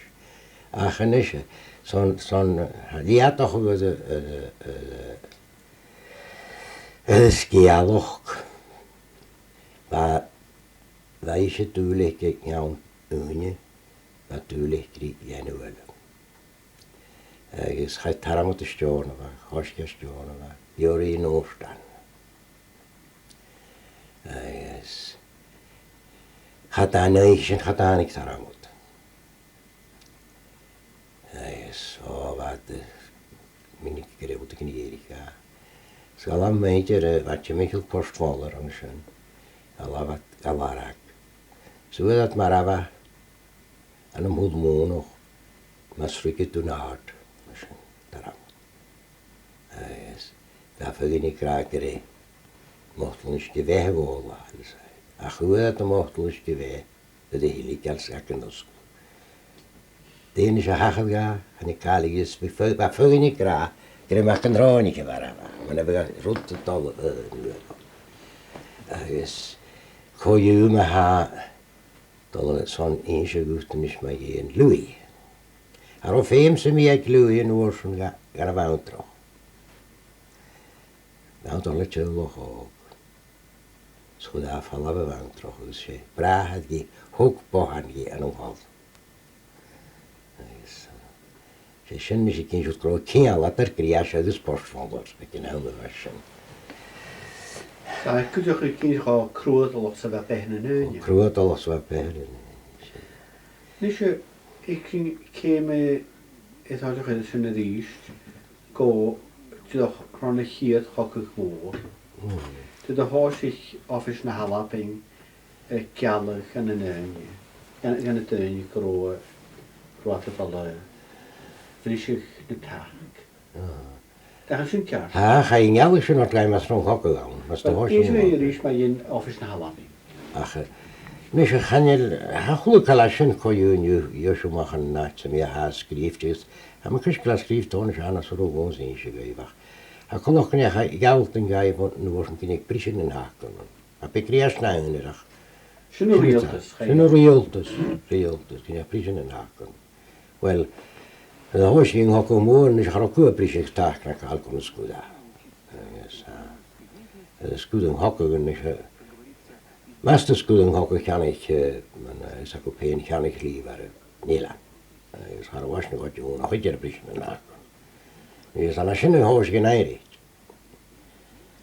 Ach a-nis, son, son, eh, leudachadh air, air, air, air an sgeulachd, bha, bha ise duilich aig ceann ùine, bha duilich ri leanabh eile. Agus chaidh Tormod a Steòrnabhagh, choisich e Steòrnabhagh, dh'iarr i an òrdan. Agus cha tàinig sin, cha tàinig Tormod. Agus, o, bha iad, eh, minic gu robh iad ag iarraidh dha. 'S dh'fhalbh muinntir, eh, bha timcheall Port Bholair an sin, dh'fhalbh iad gu Larag. 'S fhuair iad mar a bha, ann am Port Mònach, mas ruigeadh Dunard, mar sin, Tormod. Agus bha feadhainn ag ràdh gur e Motal Uisge Bheith a bh' ann, agus, ach fhuair iad am Motal Uisge Bheith, a bha a' tilleadh gu Seachnasg. Dè a-nis a thachair dha, chan eil càil a dh'fhios, bha fe-, bha feadhainn ag ràdh gur e Mac an Ròinich a bh' ann, mar a bha rud a' dol, eh, an uair. Agus co-dhiù ma-thà, dol airson innse dhut a-nis mu dheidhinn Louis. Cha robh feum sam bith aig Louis an uair sin dha, dhan a' bhantrach. Bha e a' dol le teaghlach òg. 'S chuir e falamh a' bhantraich agus 's e bràthair dhi, thog bothan dhi ann an Coll. Agus, eh, 's e sin a-nis a' ciallachadh gun robh ceangal eadar Griais agus Port Bholair aig an àm a bha sin. Tha e cuideachd a' ciallachadh cho cruadalach 's a bha beatha nan daoine. Cho cruadalach 's a bha beatha nan daoine. A-nis, eh, aig an ceum, eh, a tha seo a' dol a-rithist, gu dìreach ron a' chiad chogadh mòr. Mm. Dè do thòisich Oifis na h-Albann a' gealladh dha na daoine, dha, dha na daoine gun robh, robh iad a' dol a bhriseadh na tac. Ah. Tha sin ceart? Tha, chaidh an gealladh sin a thoirt dhaibh mus robh an cogadh ann, mus do thòisich an cogadh. Well, is e a-rithist mu dheidhinn Oifis na h-Albann. Ach, eh, a-nis, chan eil, tha a h-uile càil sin co-dhiù an-diugh, dhiubh seo a-mach an àite sam bith a tha sgrìobhte, agus tha mi a' creidsinn gu bheil sgrìobhadh an sin anns an robh ùine sin, ach tha coltach gun deach a ghealltainn dhaibh an uair sin gun deach briseadh nan tacan. A bha Griais na aonar ach sin an riaghaltas, sin an riaghaltas, riaghaltas, gun deach briseadh nan tacan. Well, nuair a thòisich an cogadh mòr, a-nis cha robh cò a' briseadh tac no càil gun an sguir e. Agus, eh, an sguir an cogadh a-nis, eh, mus do sguir an cogadh cheannaich, eh, man, eh, is aca fhèin cheannaich Lìobhar, eh, an eilean. Agus cha robh a-nis na ghoid ùine ach idir a' briseadh nan tacan. Agus an uair sin a thòisich an aimhreit.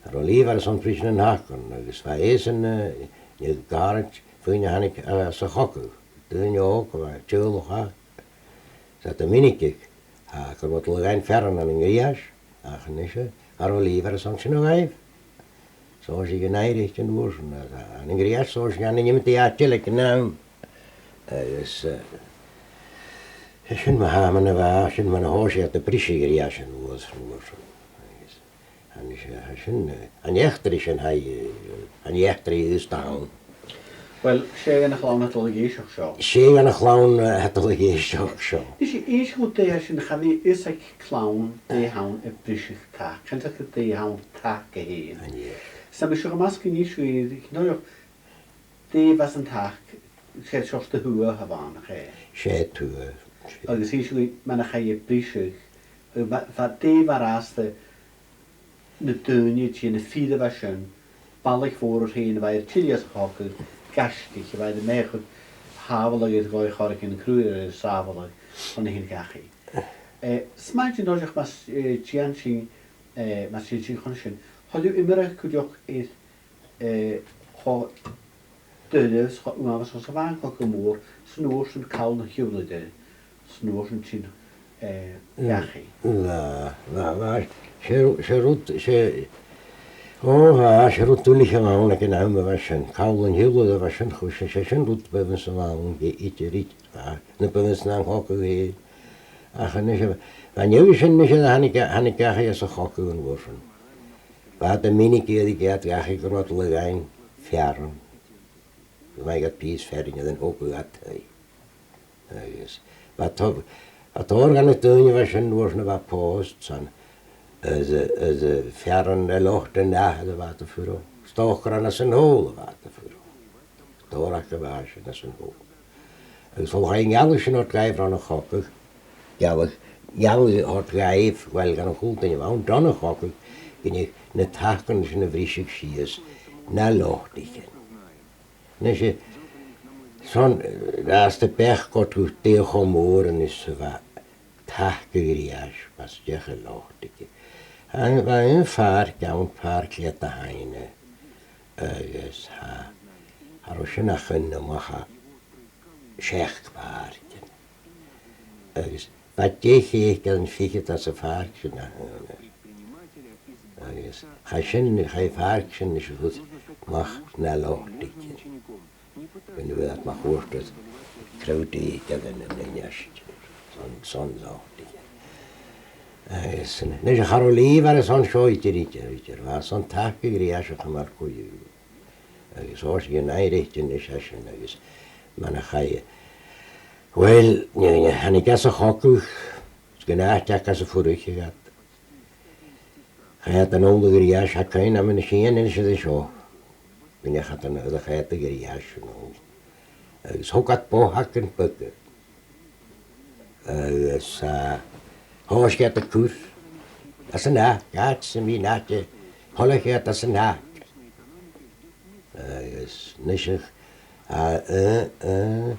Cha robh Lìobhar airson briseadh nan tacan, agus bha esan, eh, an aon gàrradh fhèin a thàinig, eh, às a' chogadh. Daoine òg, a bha teaghlach aca. 'S iad a' mìneachadh, a, gun robh iad a' dol a dh'fhaighinn fearann ann an Griais, ach a-nise, cha robh Lìobhar airson sin a ghabhail. So, thòisich an aimhreit an uair sin, a, a, ann an Griais, thòisich e ann an iomadach àite eile aig an àm. Agus, eh, sin mar a tha, mar a bha, sin mar a thòisich iad a' briseadh Griais an uair, an uair sin. Agus, a-nise, tha sin, eh, an eachdraidh sin, tha, eh, an eachdraidh a-staigh ann. Uill, 's e dhan a' chlann a tha dol a dh'èisteachd seo. 'S e dhan a' chlann, eh, a tha dol a dh'èisteachd seo. Nis, innis dhuinn dè tha sin, chan eil fhios aig clann dè th' ann a' briseadh tac. Chan eil fhios aca dè th' ann tac fhèin. An e? 'S tha mise gu math sgìth a-nis, dè bh' anns an tac, 's e seòrsa de thuath a bh' ann, nach e? 'S e tuath. Agus innis dhuinn mar a chaidh a briseadh, eh, ma-, bha, dè bha an-dràsta na daoine, dè na fir a bha sin, balaich mhòr fhèin a bha air tilleadh às a' chogadh, gaisgich a bha air am beathach a shàbhaladh air dòigh chorraig an cruaidh air a shàbhaladh chun a thighinn dhachaigh. Eh, 's math a rinn sinn, mas, eh, dèan sinn, eh, mas dèan sinn chun sin. Thoil thu iomradh cuideachd air, eh, cho doirbh 's cho uabhasach 's a bha an cogadh mòr, 's an uair sin call nan Hiobladan, 's an uair sin, eh, dhachaigh. Bha, bha, bha, 's e, 's e rud, 's e, o bha, 's e rud duilich a bh' ann aig an àm a bha sin, call nan Hiobladan a bha sin, chuir sin, 's e sin rud a b' fheàrr a bh' ann, idir, idir, bha, na b' fheàrr na an cogadh fhèin. Ach a-nis, bha an dèidh sin, a-nis, thàinig, thàinig dhachaigh às a' chogadh an uair sin. Bha iad a' mìneachadh air a' gheata dhachaigh gun robh iad a' lorg fearann. Gun robh iad pìos fearainn air an togadh iad taigh. Agus bha to-, bha tòrr dha na daoine a bha sin an uair sin a bha pòst-san, is, is fearann a lochd an ath a bha iad a' fuireach, stocaran às an t-sàl a bha iad a' fuireach. Tòrr aca a bha sin às an t-sàl. Agus bhon a chaidh an gealladh sin a thoirt dhaibh ron a' chogadh, gealladh, gealladh a thoirt dhaibh, uill, dhan a h-uile duine a bh' ann, ron a' chogadh, gun deigheadh na tacan sin a bhriseadh sìos na lotaichean. Nise, 's ann, eh, às dèidh beachd gu dè cho mòr a-nis 's a bha taca ri ais, mas deach an lotaich. An, bha aon phàirc ann, Pàirc Leòdhais Fhèin, agus tha, cha robh sin ach aon a-mach à seachd pàircean. Agus bha deich aig an fhichead às a' phàirc sin a th' ann. Agus chaidh sin, chaidh a' phàirc sin a-nis a chur a-mach na lotaichean. Bha na bhith a' mach uirtas crowdie aig an, an, an, an, son, son lotaichean. Agus a-nis cha robh lìomhair airson seo idir, idir, idir. Bha son taca ri ais a chumail co-dhiù. Agus thòisich an aimhreit a-nis à sin agus mar a chaidh, uill, ne, ne, thàinig às a' chogadh, 's gun àiteigin às a' fuireach iad. Chaidh iad a-null a dh'èirigh, tha cuimhn' agam an sin a-nis air seo. Gun deach iad a-null, chaidh iad a dh'èirigh a-null. Agus thog iad bothagan beaga. Agus, eh, thòisich iad a' cur às an tac, àite sam bith an àite, poillich iad às an tac. Agus a-nis, eh, eh, eh,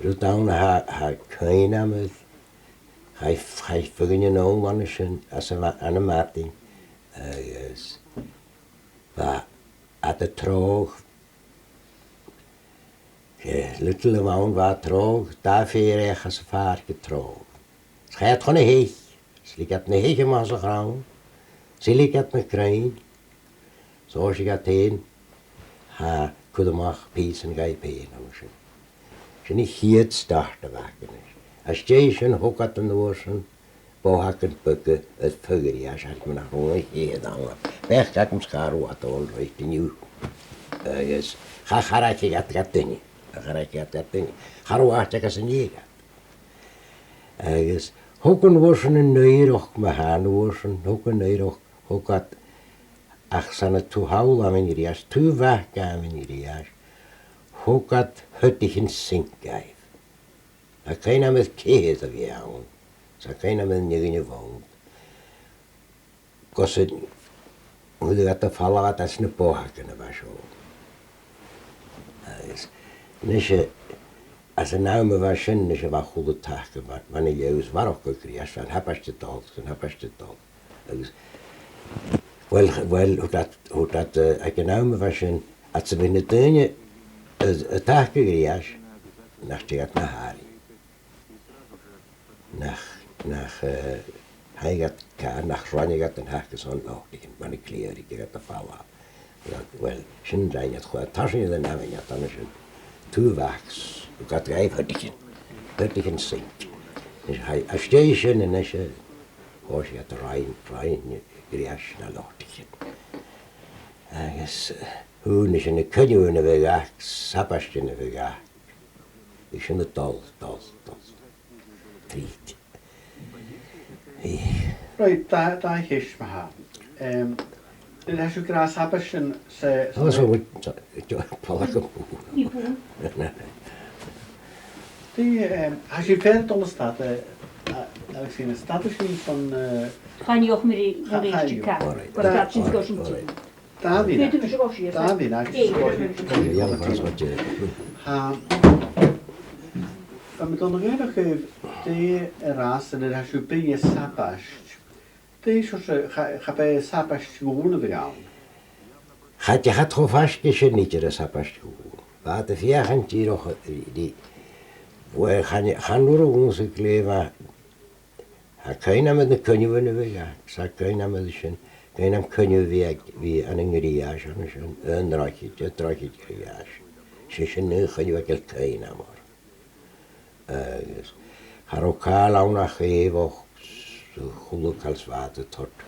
rud ann a tha, tha cuimhn' agam air, chaidh, chaidh feadhainn a-null an sin, às a' mha-, ann am madainn. Agus bha iad a' treabhadh. Eh, little a bh' ann, bha treabhadh, dà fhear each às a' phàirc a' treabhadh. 'S chaidh iad chun na h-eich, 's leig iad na h-eich a-mach às a' chrann, 's leig iad na crainn, 's thòisich iad fhèin, tha, cur a-mach pìosan dhaibh fhèin an sin. Sin a' chiad start a bh' aca a-nis. Às dèidh sin thog iad an uair sin bothagan beaga air feadh a-rithist, ach mar nach robh iad ann. Bha iad ag ràdh gu bheil iad all right an-diugh. Agus cha, cha do charaich iad gach duine. Cha do charaich iad gach duine. Cha robh àite aca san eagal. Agus thog an uair sin an oighreachd, ma-thà, an uair sin, thog an oighreachd, thog iad, ach 's ann an taobh thall a-muigh a-rithist, taobh a-muigh a-rithist, thog iad h-oidich an sinc dhaibh. Tha cuimhn' agam air ceithir a bh' ann, 's tha cuimhn' agam air an fheadhainn a bh' ann. Gus an cuireadh iad am falbh iad às na bothagan a bha seo. Agus a-nis, eh, às an àm a bha sin, a-nis bha a h-uile taca, bha, bha na leaghas a' bharrachd gu grìosan, 's an t-àbhaist a' dol, 's an t-àbhaist a' dol. Agus, uill, uill, thuirt iad, thuirt iad, eh, aig an àm a bha sin, ach 's e bha na daoine a, a' taca gu grìosan, nach deigheadh iad na h-àirigh. Nach, nach, eh, thàinig iad càil, nach roinneadh iad an taca son lotaichean, mar a chleachd iad am falbh. Uill, sin an rud a rinn iad, chuir iad tarsainn air an abhainn iad an sin. Taobh a-muigh, thug iad dhaibh h-oidichean, h-oidichean sinc. Is tha, às dèidh sin a-nis, eh, thòisich iad a' roinn, roinn grìosan na lotaichean. Agus, eh, Thàinig sin, na coinneamhan a bhiodh aca, sabaidean a bhiodh aca. Bhiodh sin a' dol, dol, dol. Trì. Right, dà, dà cheist ma-thà. Em, an e sibh ag ràdh sabaidean sa, sa... Tha, so, so, so, palach am bùth. Dè, em, tha sibh fhèin a' dol a stad, eh, a, Alexina, stad sibh san, eh, Chan eil mi ri, cha-, ri chan eil. Ca-, all right, gur all right, gabh sinn all right, sgoil sin all right. Dà mhionaid. Feumaidh sinn sgoil sin. Dà mhionaid. Dè, sgoil sin. Dè, dè, dè, dè. Tha, tha mi a' dol a dh'fhaighneachd dhuibh, dè an ràsan a tha sibh a' bruidhinn air sabaid. Dè seòrsa, cha, cha b' e sabaid dhùin a bh' ann. Cha deach iad cho faisg ri sin idir, an sabaid dhùin. Bha iad a' feuchainn dìreach, eh, ri, uill, chan, chan urrainn dhòmhsa a ghlèidheadh, tha cuimhn' agam air na coinneamhan a bhiodh aca, 's tha cuimhn' agam air sin, cuimhn' agam coinneamh a bhiodh aig, bhiodh ann an Griais, ann an sin, an drochaid, an drochaid Ghriais. 'S e sin an aon choinneamh a tha cuimhn' agam oirre. Agus cha robh càil ann ach èigheachd, 's a h-uile càil 's a bha iad a' toirt.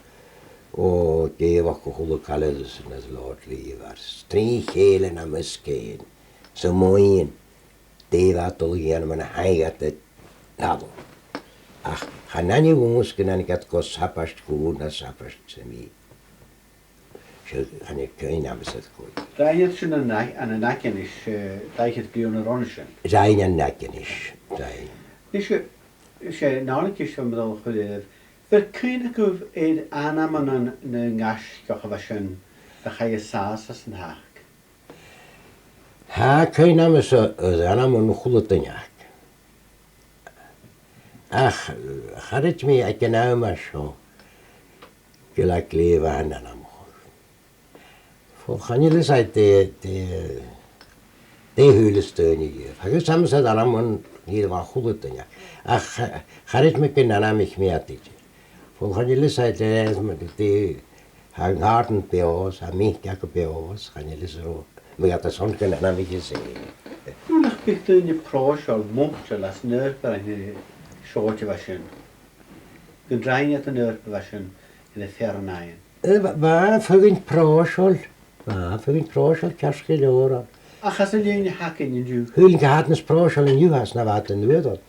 O, èigheachd a h-uile càil air a sin air Lord Lever. 'S trì chèile nam measg fhèin, 's a' moighinn dè bha iad a' dol a dhèanamh mun a thàinig iad a-nall. Ach chan aithne dhòmhsa gun tàinig iad gu sabaid dhùin no sabaid sam bith. Seo, chan eil cuimhn' agam-sa air còig. Rinn iad sin an a-, an, an Aigheanais, eh, dà fhichead bliadhna ron a sin. Rinn an Aigheanais, rinn. Nis, eh, 's e an aon cheist a bha mi a' dol a chur air, a bheil cuimhn' agaibh air ainmean nan, nan gaisgeach a bha sin, a chaidh an sàs às an tac? Tha cuimhn' agam-sa air ainmean a h-uile duine aca. Ach, charaid mi aig an àm a seo, gu bheil e glè mhath an ainm. Fo, chan eil fhios agam dè, dè, dè shaoileas daoine dhiubh. Agus tha mi a' smaoineachadh gur e ainmean a h-uile duine. Ach cha-, charaid mi gun ainmich mi iad idir. Fo, chan eil fhios agam dè, dè, tha an càrn beò, tha mic aca beò, chan eil fhios ro, mi ged a tha sinn gun ainmich e. Dè nach biodh daoine pròiseil, moiteil às an oidhirp a bha sin, seòid a bha sin. Gun rinn iad an oidhirp a bha sin air an fhearann fhaighinn. Eh, bha, bha feadhainn pròiseil, bha feadhainn pròiseil ceart gu leòr. Ach às an linn a th' againn an-diugh? Tha feadhainn gu h-àrd nas pròiseil an-diugh às na bha iad an uair ud.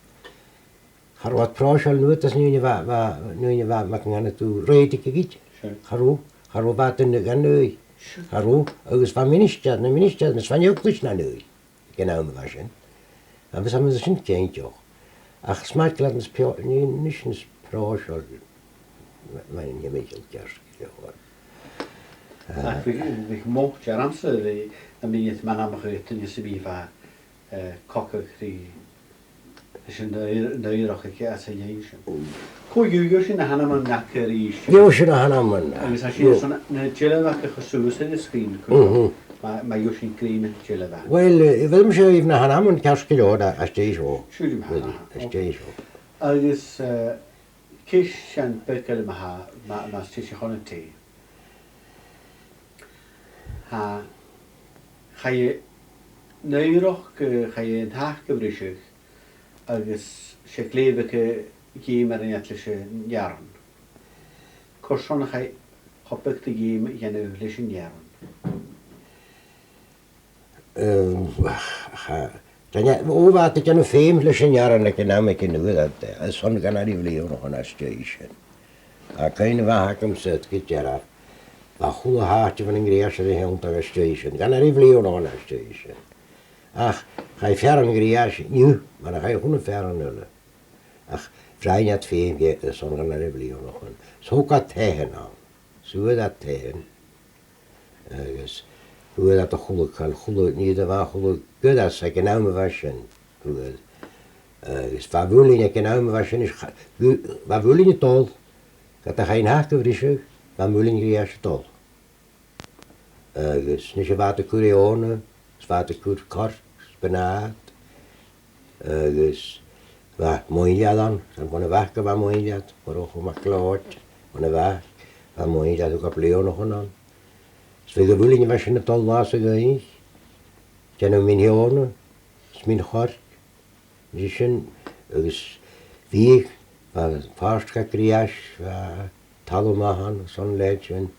Cha robh iad pròiseil an uair ud às an linn a bha, bha, an linn a bha Mac an Anna Dubh Rèidigidh iad. Sure. Cha robh, cha robh iad an, an aghaidh. Sure. Cha robh, agus bha ministear, na ministear, nas fhaide eaglais na aghaidh. Aig an àm a bha sin. Agus tha mi sin cinnteach. Ach 's math gu leòr nas peo-, ni-, nis nas pròiseil, ma, ma, nì mi ceart gu leòr. Ach bhiodh, bhiodh moiteil ormsa, bhiodh, nam bithinn a' smaoineachadh air duine sam bith a bha, eh, cogadh ri, ris an oigh-, an oighreachd aige às an linn sin. Cò dh'fhaighnich sibh na h-ainmean aca a-rithist? Gheibh sinn na h-ainmean. Agus tha sinn, gheibh, son na dealbhan aca a chur suas air an sgrìn cuideachd. Mhm. Ma, ma gheibh sinn grèim air na dealbhan. Uill, eh, bheir mise dhuibh na h-ainmean ceart gu leòr a, às dèidh seo. Siuthad ma-thà. Bheir, às dèidh seo. Agus, eh, ceist sin beag eile ma-thà, ma, mas e sibh a' chunntadh. Tha, chaidh an oighreachd, eh, chaidh an tac a bhriseadh agus 's e glè bheag a dh'fheum a rinn iad leis an fhearann. Carson a chaidh cho beag de dheidhinn a dhèanamh leis an fhearann? Ehm, cha, cha, rinn iad, o, bha iad a' dèanamh feum leis an fhearann aig an àm aig an uair ud, eh, airson gun a rèir bhliadhnaichean às dèidh sin. Ach cuimhne a bha agamsa gu dearbh, bha a h-uile h-àite bhon an Griais air a thionndadh às dèidh sin, gun a rèir bhliadhnaichean às dèidh sin. Ach chaidh fearann Ghriais an-diugh, mar a chaidh a h-uile fearann eile. Ach rinn iad feum dheth airson gun a rèir bhliadhnaichean. 'S thog iad taighean ann. 'S fhuair iad taighean. Agus fhuair iad a h-uile càil, a h-uile, nì a bha a h-uile goireas aig an àm a bha sin, fhuair. Agus bha a' mhuilinn aig an àm a bha sin, is cha-, bha a' mhuilinn a' dol, ged a chaidh an tac a bhriseadh, bha a' mhuilinn Ghriais a' dol. Agus a-nis bha iad a' cur eòin, is bha iad a' cur coirce, is buntàta. Agus bha maoil-leathad ann, 's ann bhon a' Bhac a bha maoil-leathad, Murchadh MacLeòid, bhon a' Bhac, bha maoil-leathad, thug e bliadhnaichean ann. Is bhiodh a' mhuilinn a bha sin a' dol latha 's a dh'oidhche, dèanamh min-eòin, is min-choirce. Is sin, agus bhiodh, bha pàirt de Ghriais, bha talamh math ann, airson leithid sin,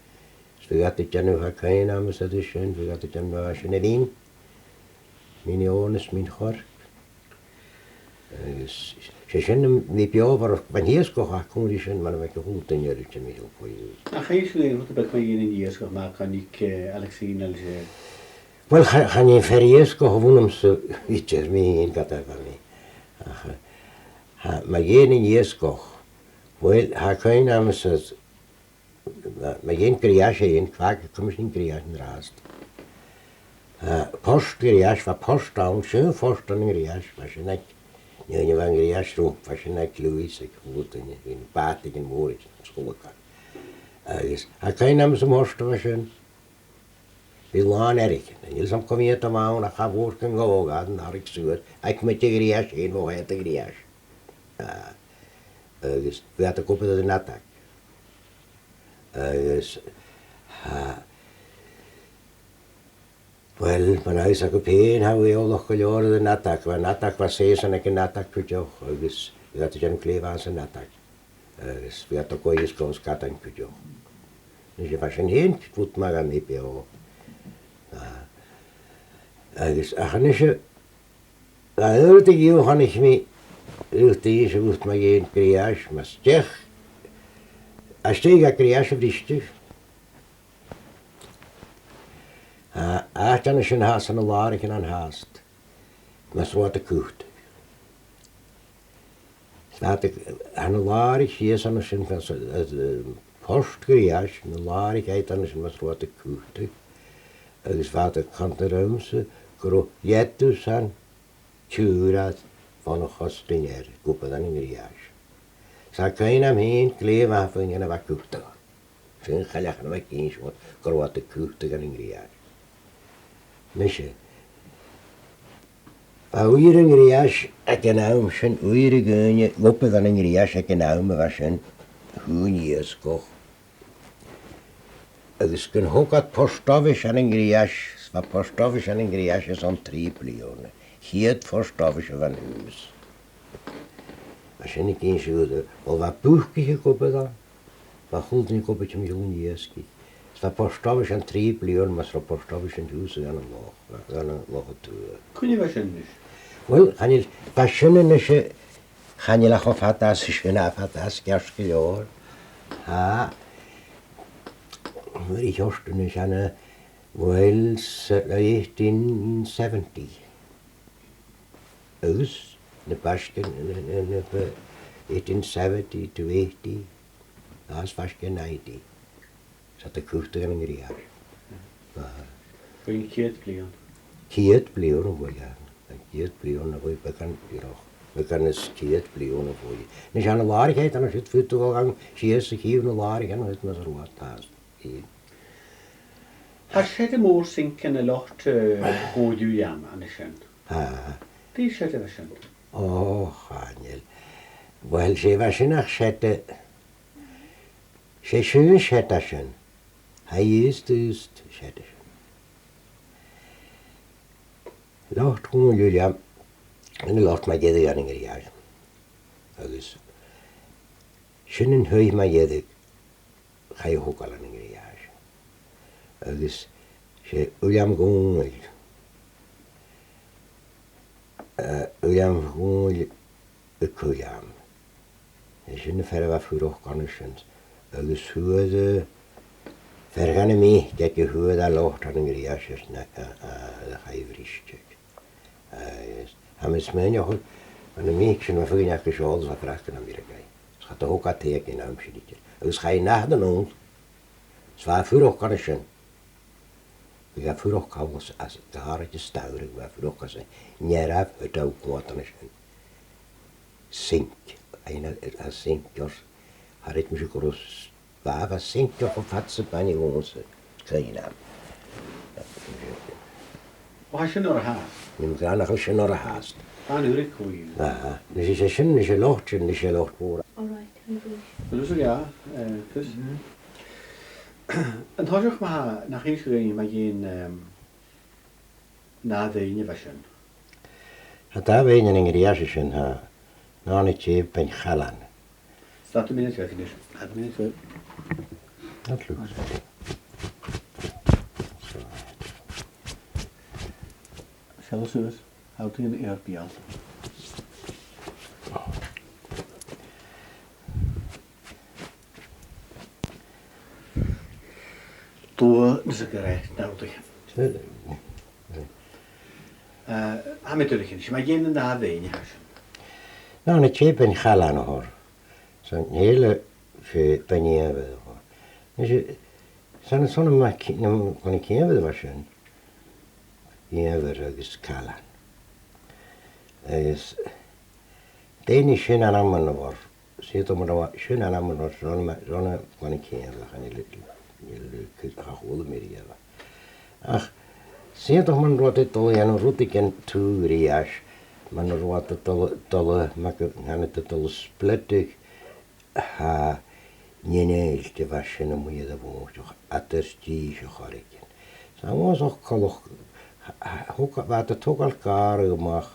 Bhiodh iad a' dèanamh, tha cuimhne agam-sa air sin, bhiodh iad a' dèanamh sin a bhith. Min Eòin is min Chorc. Agus 's e sin a bha beò, bha an t-iasgach aca cuideachd sin, mar a bha aig a h-uile duine eile timcheall buidhe. Ach chan eil sibh ag ràdh rud beag mu dheidhinn an iasgaich, mar a chunnaic, eh, Alexina le sin? Uill, cha-, chan eil fear iasgaich a bh' annamsa idir, mi fhìn ged a bha mi. Ach, eh, tha, mu dheidhinn an iasgaich, uill, tha cuimhne agam-sa, mu, mu dheidhinn Ghriais fhèin, fhad 's a bha mi a' smaoineachadh air Ghriais an-dràsta. Eh, port Ghriais, bha port ann, seann phort ann an Griais, bha sin aig, nì, nì, bha an Griais romhpa, bha sin aig Lewis, aig a h-uile duine, bha na bàtaichean mòra aig an sgoil aca. Agus tha cuimhne agam-sa am port a bha sin, bha e làn airgid, chan eil fhios agam cò mheud a bh' ann, ach cha mhòr gun gabhadh iad an toradh suas, aig muinntir Ghriais fhèin, bho thàinig Griais. Ah, agus bha iad ag obair air an fheadag. Agus, tha, uill, mar a tha fhios agaibh fhèin, tha e eòlach gu leòr air an fheadag, bha an fheadag, bha seusan aig an fheadag cuideachd, agus bha iad a' dèanamh clèibh anns an fheadag, agus bha iad a' gabhail iasg os gadain cuideachd. Nise, bha sin fhèin rud math dha na beò. Ah, agus, ach a-nise, bha aon rud eile a chunnaic mi, rud a tha sibh a' faicinn mu dheidhinn Griais, mas deach, às dèidh Griais a bhriseadh. Ah, àite an sin a tha sna làraichean an-dràsta, mas robh iad a' cutadh. Bha iad a', tha na làraich shìos an sin, mas, eh, eh, port Ghriais, na làraich agad an sin mas robh iad a' cutadh. Agus bha iad a' cantainn rium-sa gun robh iad a' dol san tiùrad bhon a' chostain air, gu Beinn nan Griais. 'S tha cuimhne agam fhìn glè mhath fhèin a bha cutadh. Sin chailleach na bha cinn seo gun robh iad a' cutadh ann an Griais. Nise, bha uiread an Griais aig an àm sin, uiread dhaoine, gu Beinn nan Griais aig an àm a bha sin, a' tighinn a-steach. Agus gun thog iad post-office ann an Griais, bha post-office ann an Griais airson trì bliadhna. A' chiad phost-office a bh' ann an Nis. Bha sin a' ciallachadh, uill, bha bucaidh ag obair ann, bha a h-uile duine ag obair timcheall an iasgaich. Is bha post-office ann trì bliadhna, mas robh post-office an toiseach ann an Loch, ann an Loch a Tuath. Cuin a bha sin a-nis? Uill, chan eil, bha sin a-nise, chan eil e cho fada às a sin, tha e fada às, ceart gu leòr. Tha, bha e a' tighinn a-nis ann an, uill, s-, eighteen seventy. Agus na b' fhaisge, na, na, na, na, eighteen seventy to eighty, agus faisg air ninety. 'S iad a' cutadh ann an Griais. Aha. Bho chionn ceud bliadhna. Ceud bliadhna, uill, yeah. Ceud bliadhna, uill, beagan, you know, beagan is ceud bliadhna, uill. Nise, tha na làraichean an siud, faodaidh tu a dhol sìos a-staigh na làraichean an siud, mas robh iad fhathast. Tha seada mòr sinc ann an lot, eh, Dhòmhnaill Uilleim an sin. Ah. Dè seada a bha sin? Ò, chan eil. Uill, 's e bha sin ach seada, 's e sin an seada sin. Tha e used, used seada sin. Lot Dhòmhnaill Uilleim, an lot mu dheireadh ann an Griais. Agus sin an taigh mu dheireadh chaidh a thogail ann an Griais. Agus 's e Uilleam Dhòmhnaill, eh, Uilleam Dhòmhnaill a' Chuilm. 'S e sin am fear a bha a' fuireach an sin. Agus fhuair, eh, fear dha na mic aige, fhuair e lot ann an Griais air na, a, a, a chaidh a bhriseadh. Agus tha mi a' smaoineachadh, ann am mic sin, bha feadhainn aca a' seòladh, bha craiceann ann an Griais. Is cha do thog iad taigh aig an àm sin idir. Agus chaidh an nathair a-null, is bha e a' fuireach an sin. Bha e a' fuireach call às, às, gu h-àraid as t-samhradh, bha e a' fuireach anns an earrach a' dol cuairt an sin. Sinc, aon a, a sinc, oir cha chreid mise gun robh s-, bha, bha sinc cho fada 's a b' aithne dhòmhsa, cuimhne agam. Ò, tha sin orra fhathast. Nì mi glan nach eil sin orra fhathast. Tha an uiread còmhla. Aha. Nise, 's e sin, nise, lot sin, nise, lot mhòr. All right, I'm good. Well, this is, yeah, uh, this. Mhm. An toiseach ma-thà, nach innis thu dhuinn mu dheidhinn, um, an dà bhean a bha sin? Tha dà bhean ann an Griais an sin, tha, an Anna Tìb, Bean Challain. Stop a minute, Finis. Stop a minute. Not look. Suas, suas. Tha thu an air beul. Dùil, 's e gu robh, nach robh. Eh, tha mi duilich, 's e, ma dhèanadh na bhean a tha sin. No, na tè Bean Challain a th' oirre. San eile 's e Bean Eubhar a th' oirre. Nise, 's ann, 's ann am Bean Eubhar a bha sin. Eubhar agus Callain. Agus dè nì sin an ainm a bh' oirre, 's iad a' mòr, sin an ainm a bh' oirre, 's ann am, 's ann am Bean Eubhar a chaidh an leth, cha chuala mi riamh e. Ach 's iad a' mòr, rud a' dol a dhèanamh rudeigin tro Ghriais, mar an robh iad a' dol, dol, mar gu, chan eil iad a' dol a spleadadh, tha, nighean Èilt a bha sin a-muigh air a' mhòinteach, eadar dithis a' choireigin. 'S ann uabhasach coltach, tha, tha, thog, bha iad a' togail gàrradh a-mach,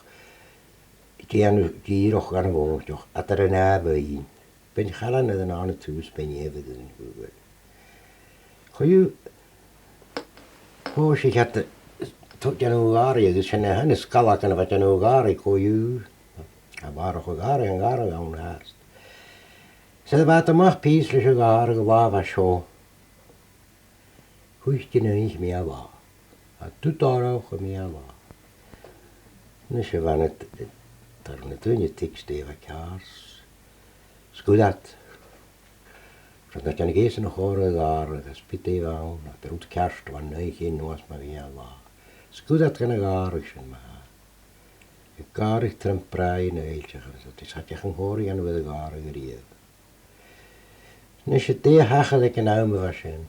dìon, dìreach dhan a' mhòinteach, eadar an dà bhuidheann. Bean Challain air an aon taobh 's Bean Eubhar air an aon taobh. Co-dhiù, thòisich iad a' dèanamh gàrraidh agus sin a, sin na sgallagan a bha a' dèanamh gàrraidh co-dhiù. A' mharbhadh gàrraidh, an gàrradh ann fhathast. 'S a bha iad a-mach pìos leis a' ghàrradh an latha a bha seo, thuit an oidhche meadhan-latha. Tha dùil orm gu meadhan-latha. Nise, bha na, tha na daoine a' tuigsinn dè bha ceàrr. Sguir iad. Bha iad a' dèanamh gu ìre mhath a' chòmhradh a' ghàrraidh agus bidh e ann, ach an rud ceart, bha an oidhche a-nuas mu mheadhan-latha. Sguir iad dhan a' ghàrradh sin ma-thà. Gàrradh trom bràigh an Èilt a chanas iad, is cha deach an còmhradh a dhèanamh air a' ghàrradh a-riamh. Nise, dè thachair aig an àm a bha sin?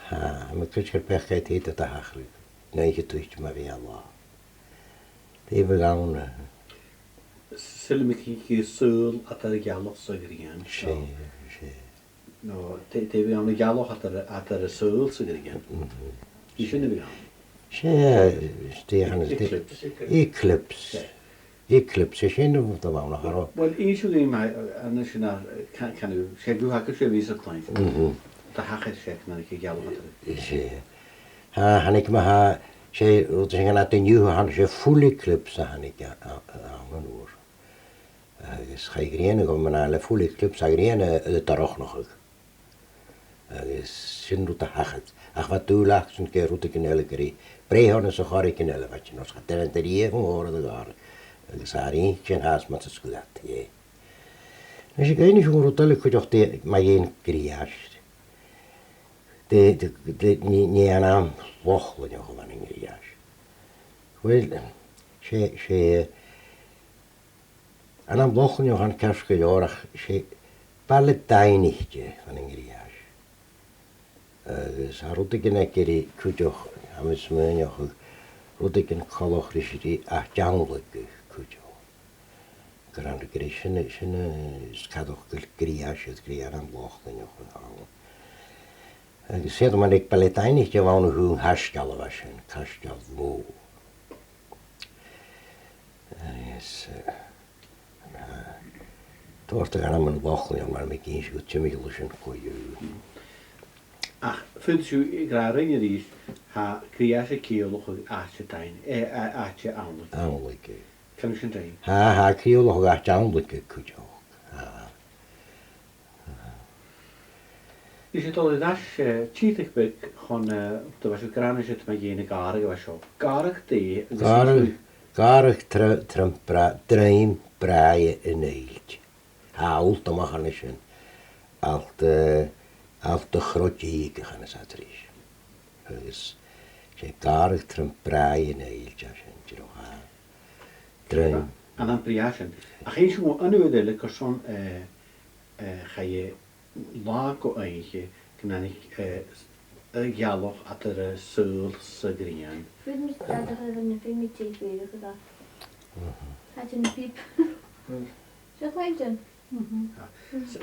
Tha, tha mi a' creidsinn gur beachd aig tè a thachair, an oidhche a' tuiteam mu mheadhan-latha. Dè bha ann, eh? Saoilidh mi gur e saoghal eadar a' ghealach 's a' ghrian. 'S e, 's e. No, dè, dè bha ann, a' ghealach eadar, eadar an saoghal 's a' ghrian. Mhm. Nì sin a bha ann. 'S e, eh, 's e, chan e, 's e, eclipse. Eclipse. 'S e. Eclipse, 's e sin a bha ann, a chara. Well, innis dhuinn ma-thà, an e sin a, can, can, 's e gu h-àraid 's e a bhios a' cluinntinn. Mhm. Dè thachair, 's e, chan e, a' ghealach eadar. 'S e. Tha, thàinig ma-thà, 's e, rud a chanadh iad an-diugh, thàinig, 's e full eclipse a thàinig a, a, a, ann an uair. Agus chaidh a' ghrian a dhol, mar a tha le full eclipse, tha a' ghrian a', a' dorchnachadh. Agus sin rud a thachair. Ach bha dùil acasan gur e rudeigin eile, gur e brèithe anns a' choireigin eile a bha sin, oir cha d' fhuair iad riamh an còmhradh a' ghàrraidh. Agus tha e a' riaghladh sin fhathast mus do sguir iad e. Nise, dh'innis sinn rud eile cuideachd mu dheidhinn Griais. Dè, dè, dè, nì, nì ainm Lochlaineach a bh' ann an Griais. Well, 's e, 's e, ainm Lochlaineach a th' ann ceart gu leòr, ach 's e baile daingnichte a bh' ann an Griais. Agus tha rudeigin aig Griais cuideachd, tha mi a' smaoineachadh, rudeigin coltach ris an t-ainm Àite Annlaighe cuideachd. Gur ann gur e sin, sin, eh, 's coltach gu Griais, is gur e ainm Lochlaineach a th' ann. Agus 's e, mar a bha mi ag ràdh, baile daingnichte a bh' ann an caisteal a bha sin, caisteal mòr. Agus, eh, tha, tòrr de dh'ainmean Lochlainnich, mar a bha mi ag innse, gu timcheall an sin co-dhiù. Ach, feumaidh sibh a ràdh rinn a-rithist, tha Griais a' ciallachadh àite daingnichte, eh, a-, àite annlaighe. Annlaighe. Can sin daoine. Tha, tha, a' ciallachadh àite annlaighe cuideachd. Tha. Nise, a' dol air ais, eh, tìodach beag chun, eh, dè bha sibh ag ràdh an siud mu dheidhinn a' ghàrraidh a bha seo. Gàrradh dè agus... Gàrradh, gàrradh tro-, trom bra-, druim bràigh an Èilt. Tha alt a-mach an sin. Alt, eh, alt a' Chroit Ìge a chanas iad ris. Agus 's e gàrradh trom bràigh an Èilt a tha sin, dìreach, tha. Druim. An ainm brèagha sin. Ach innis dhomh an uair eile carson, eh, eh, chaidh e latha gu oidhche gun tàinig, eh, a' ghealach eadar an saoghal 's a' ghrian. Feumaidh mi stad a chur air na feumaidh mi tì feuchainn a-mach. Mhm. Tha sin na pìob. Seo a' chlann sin. Mhm. Ah, s-,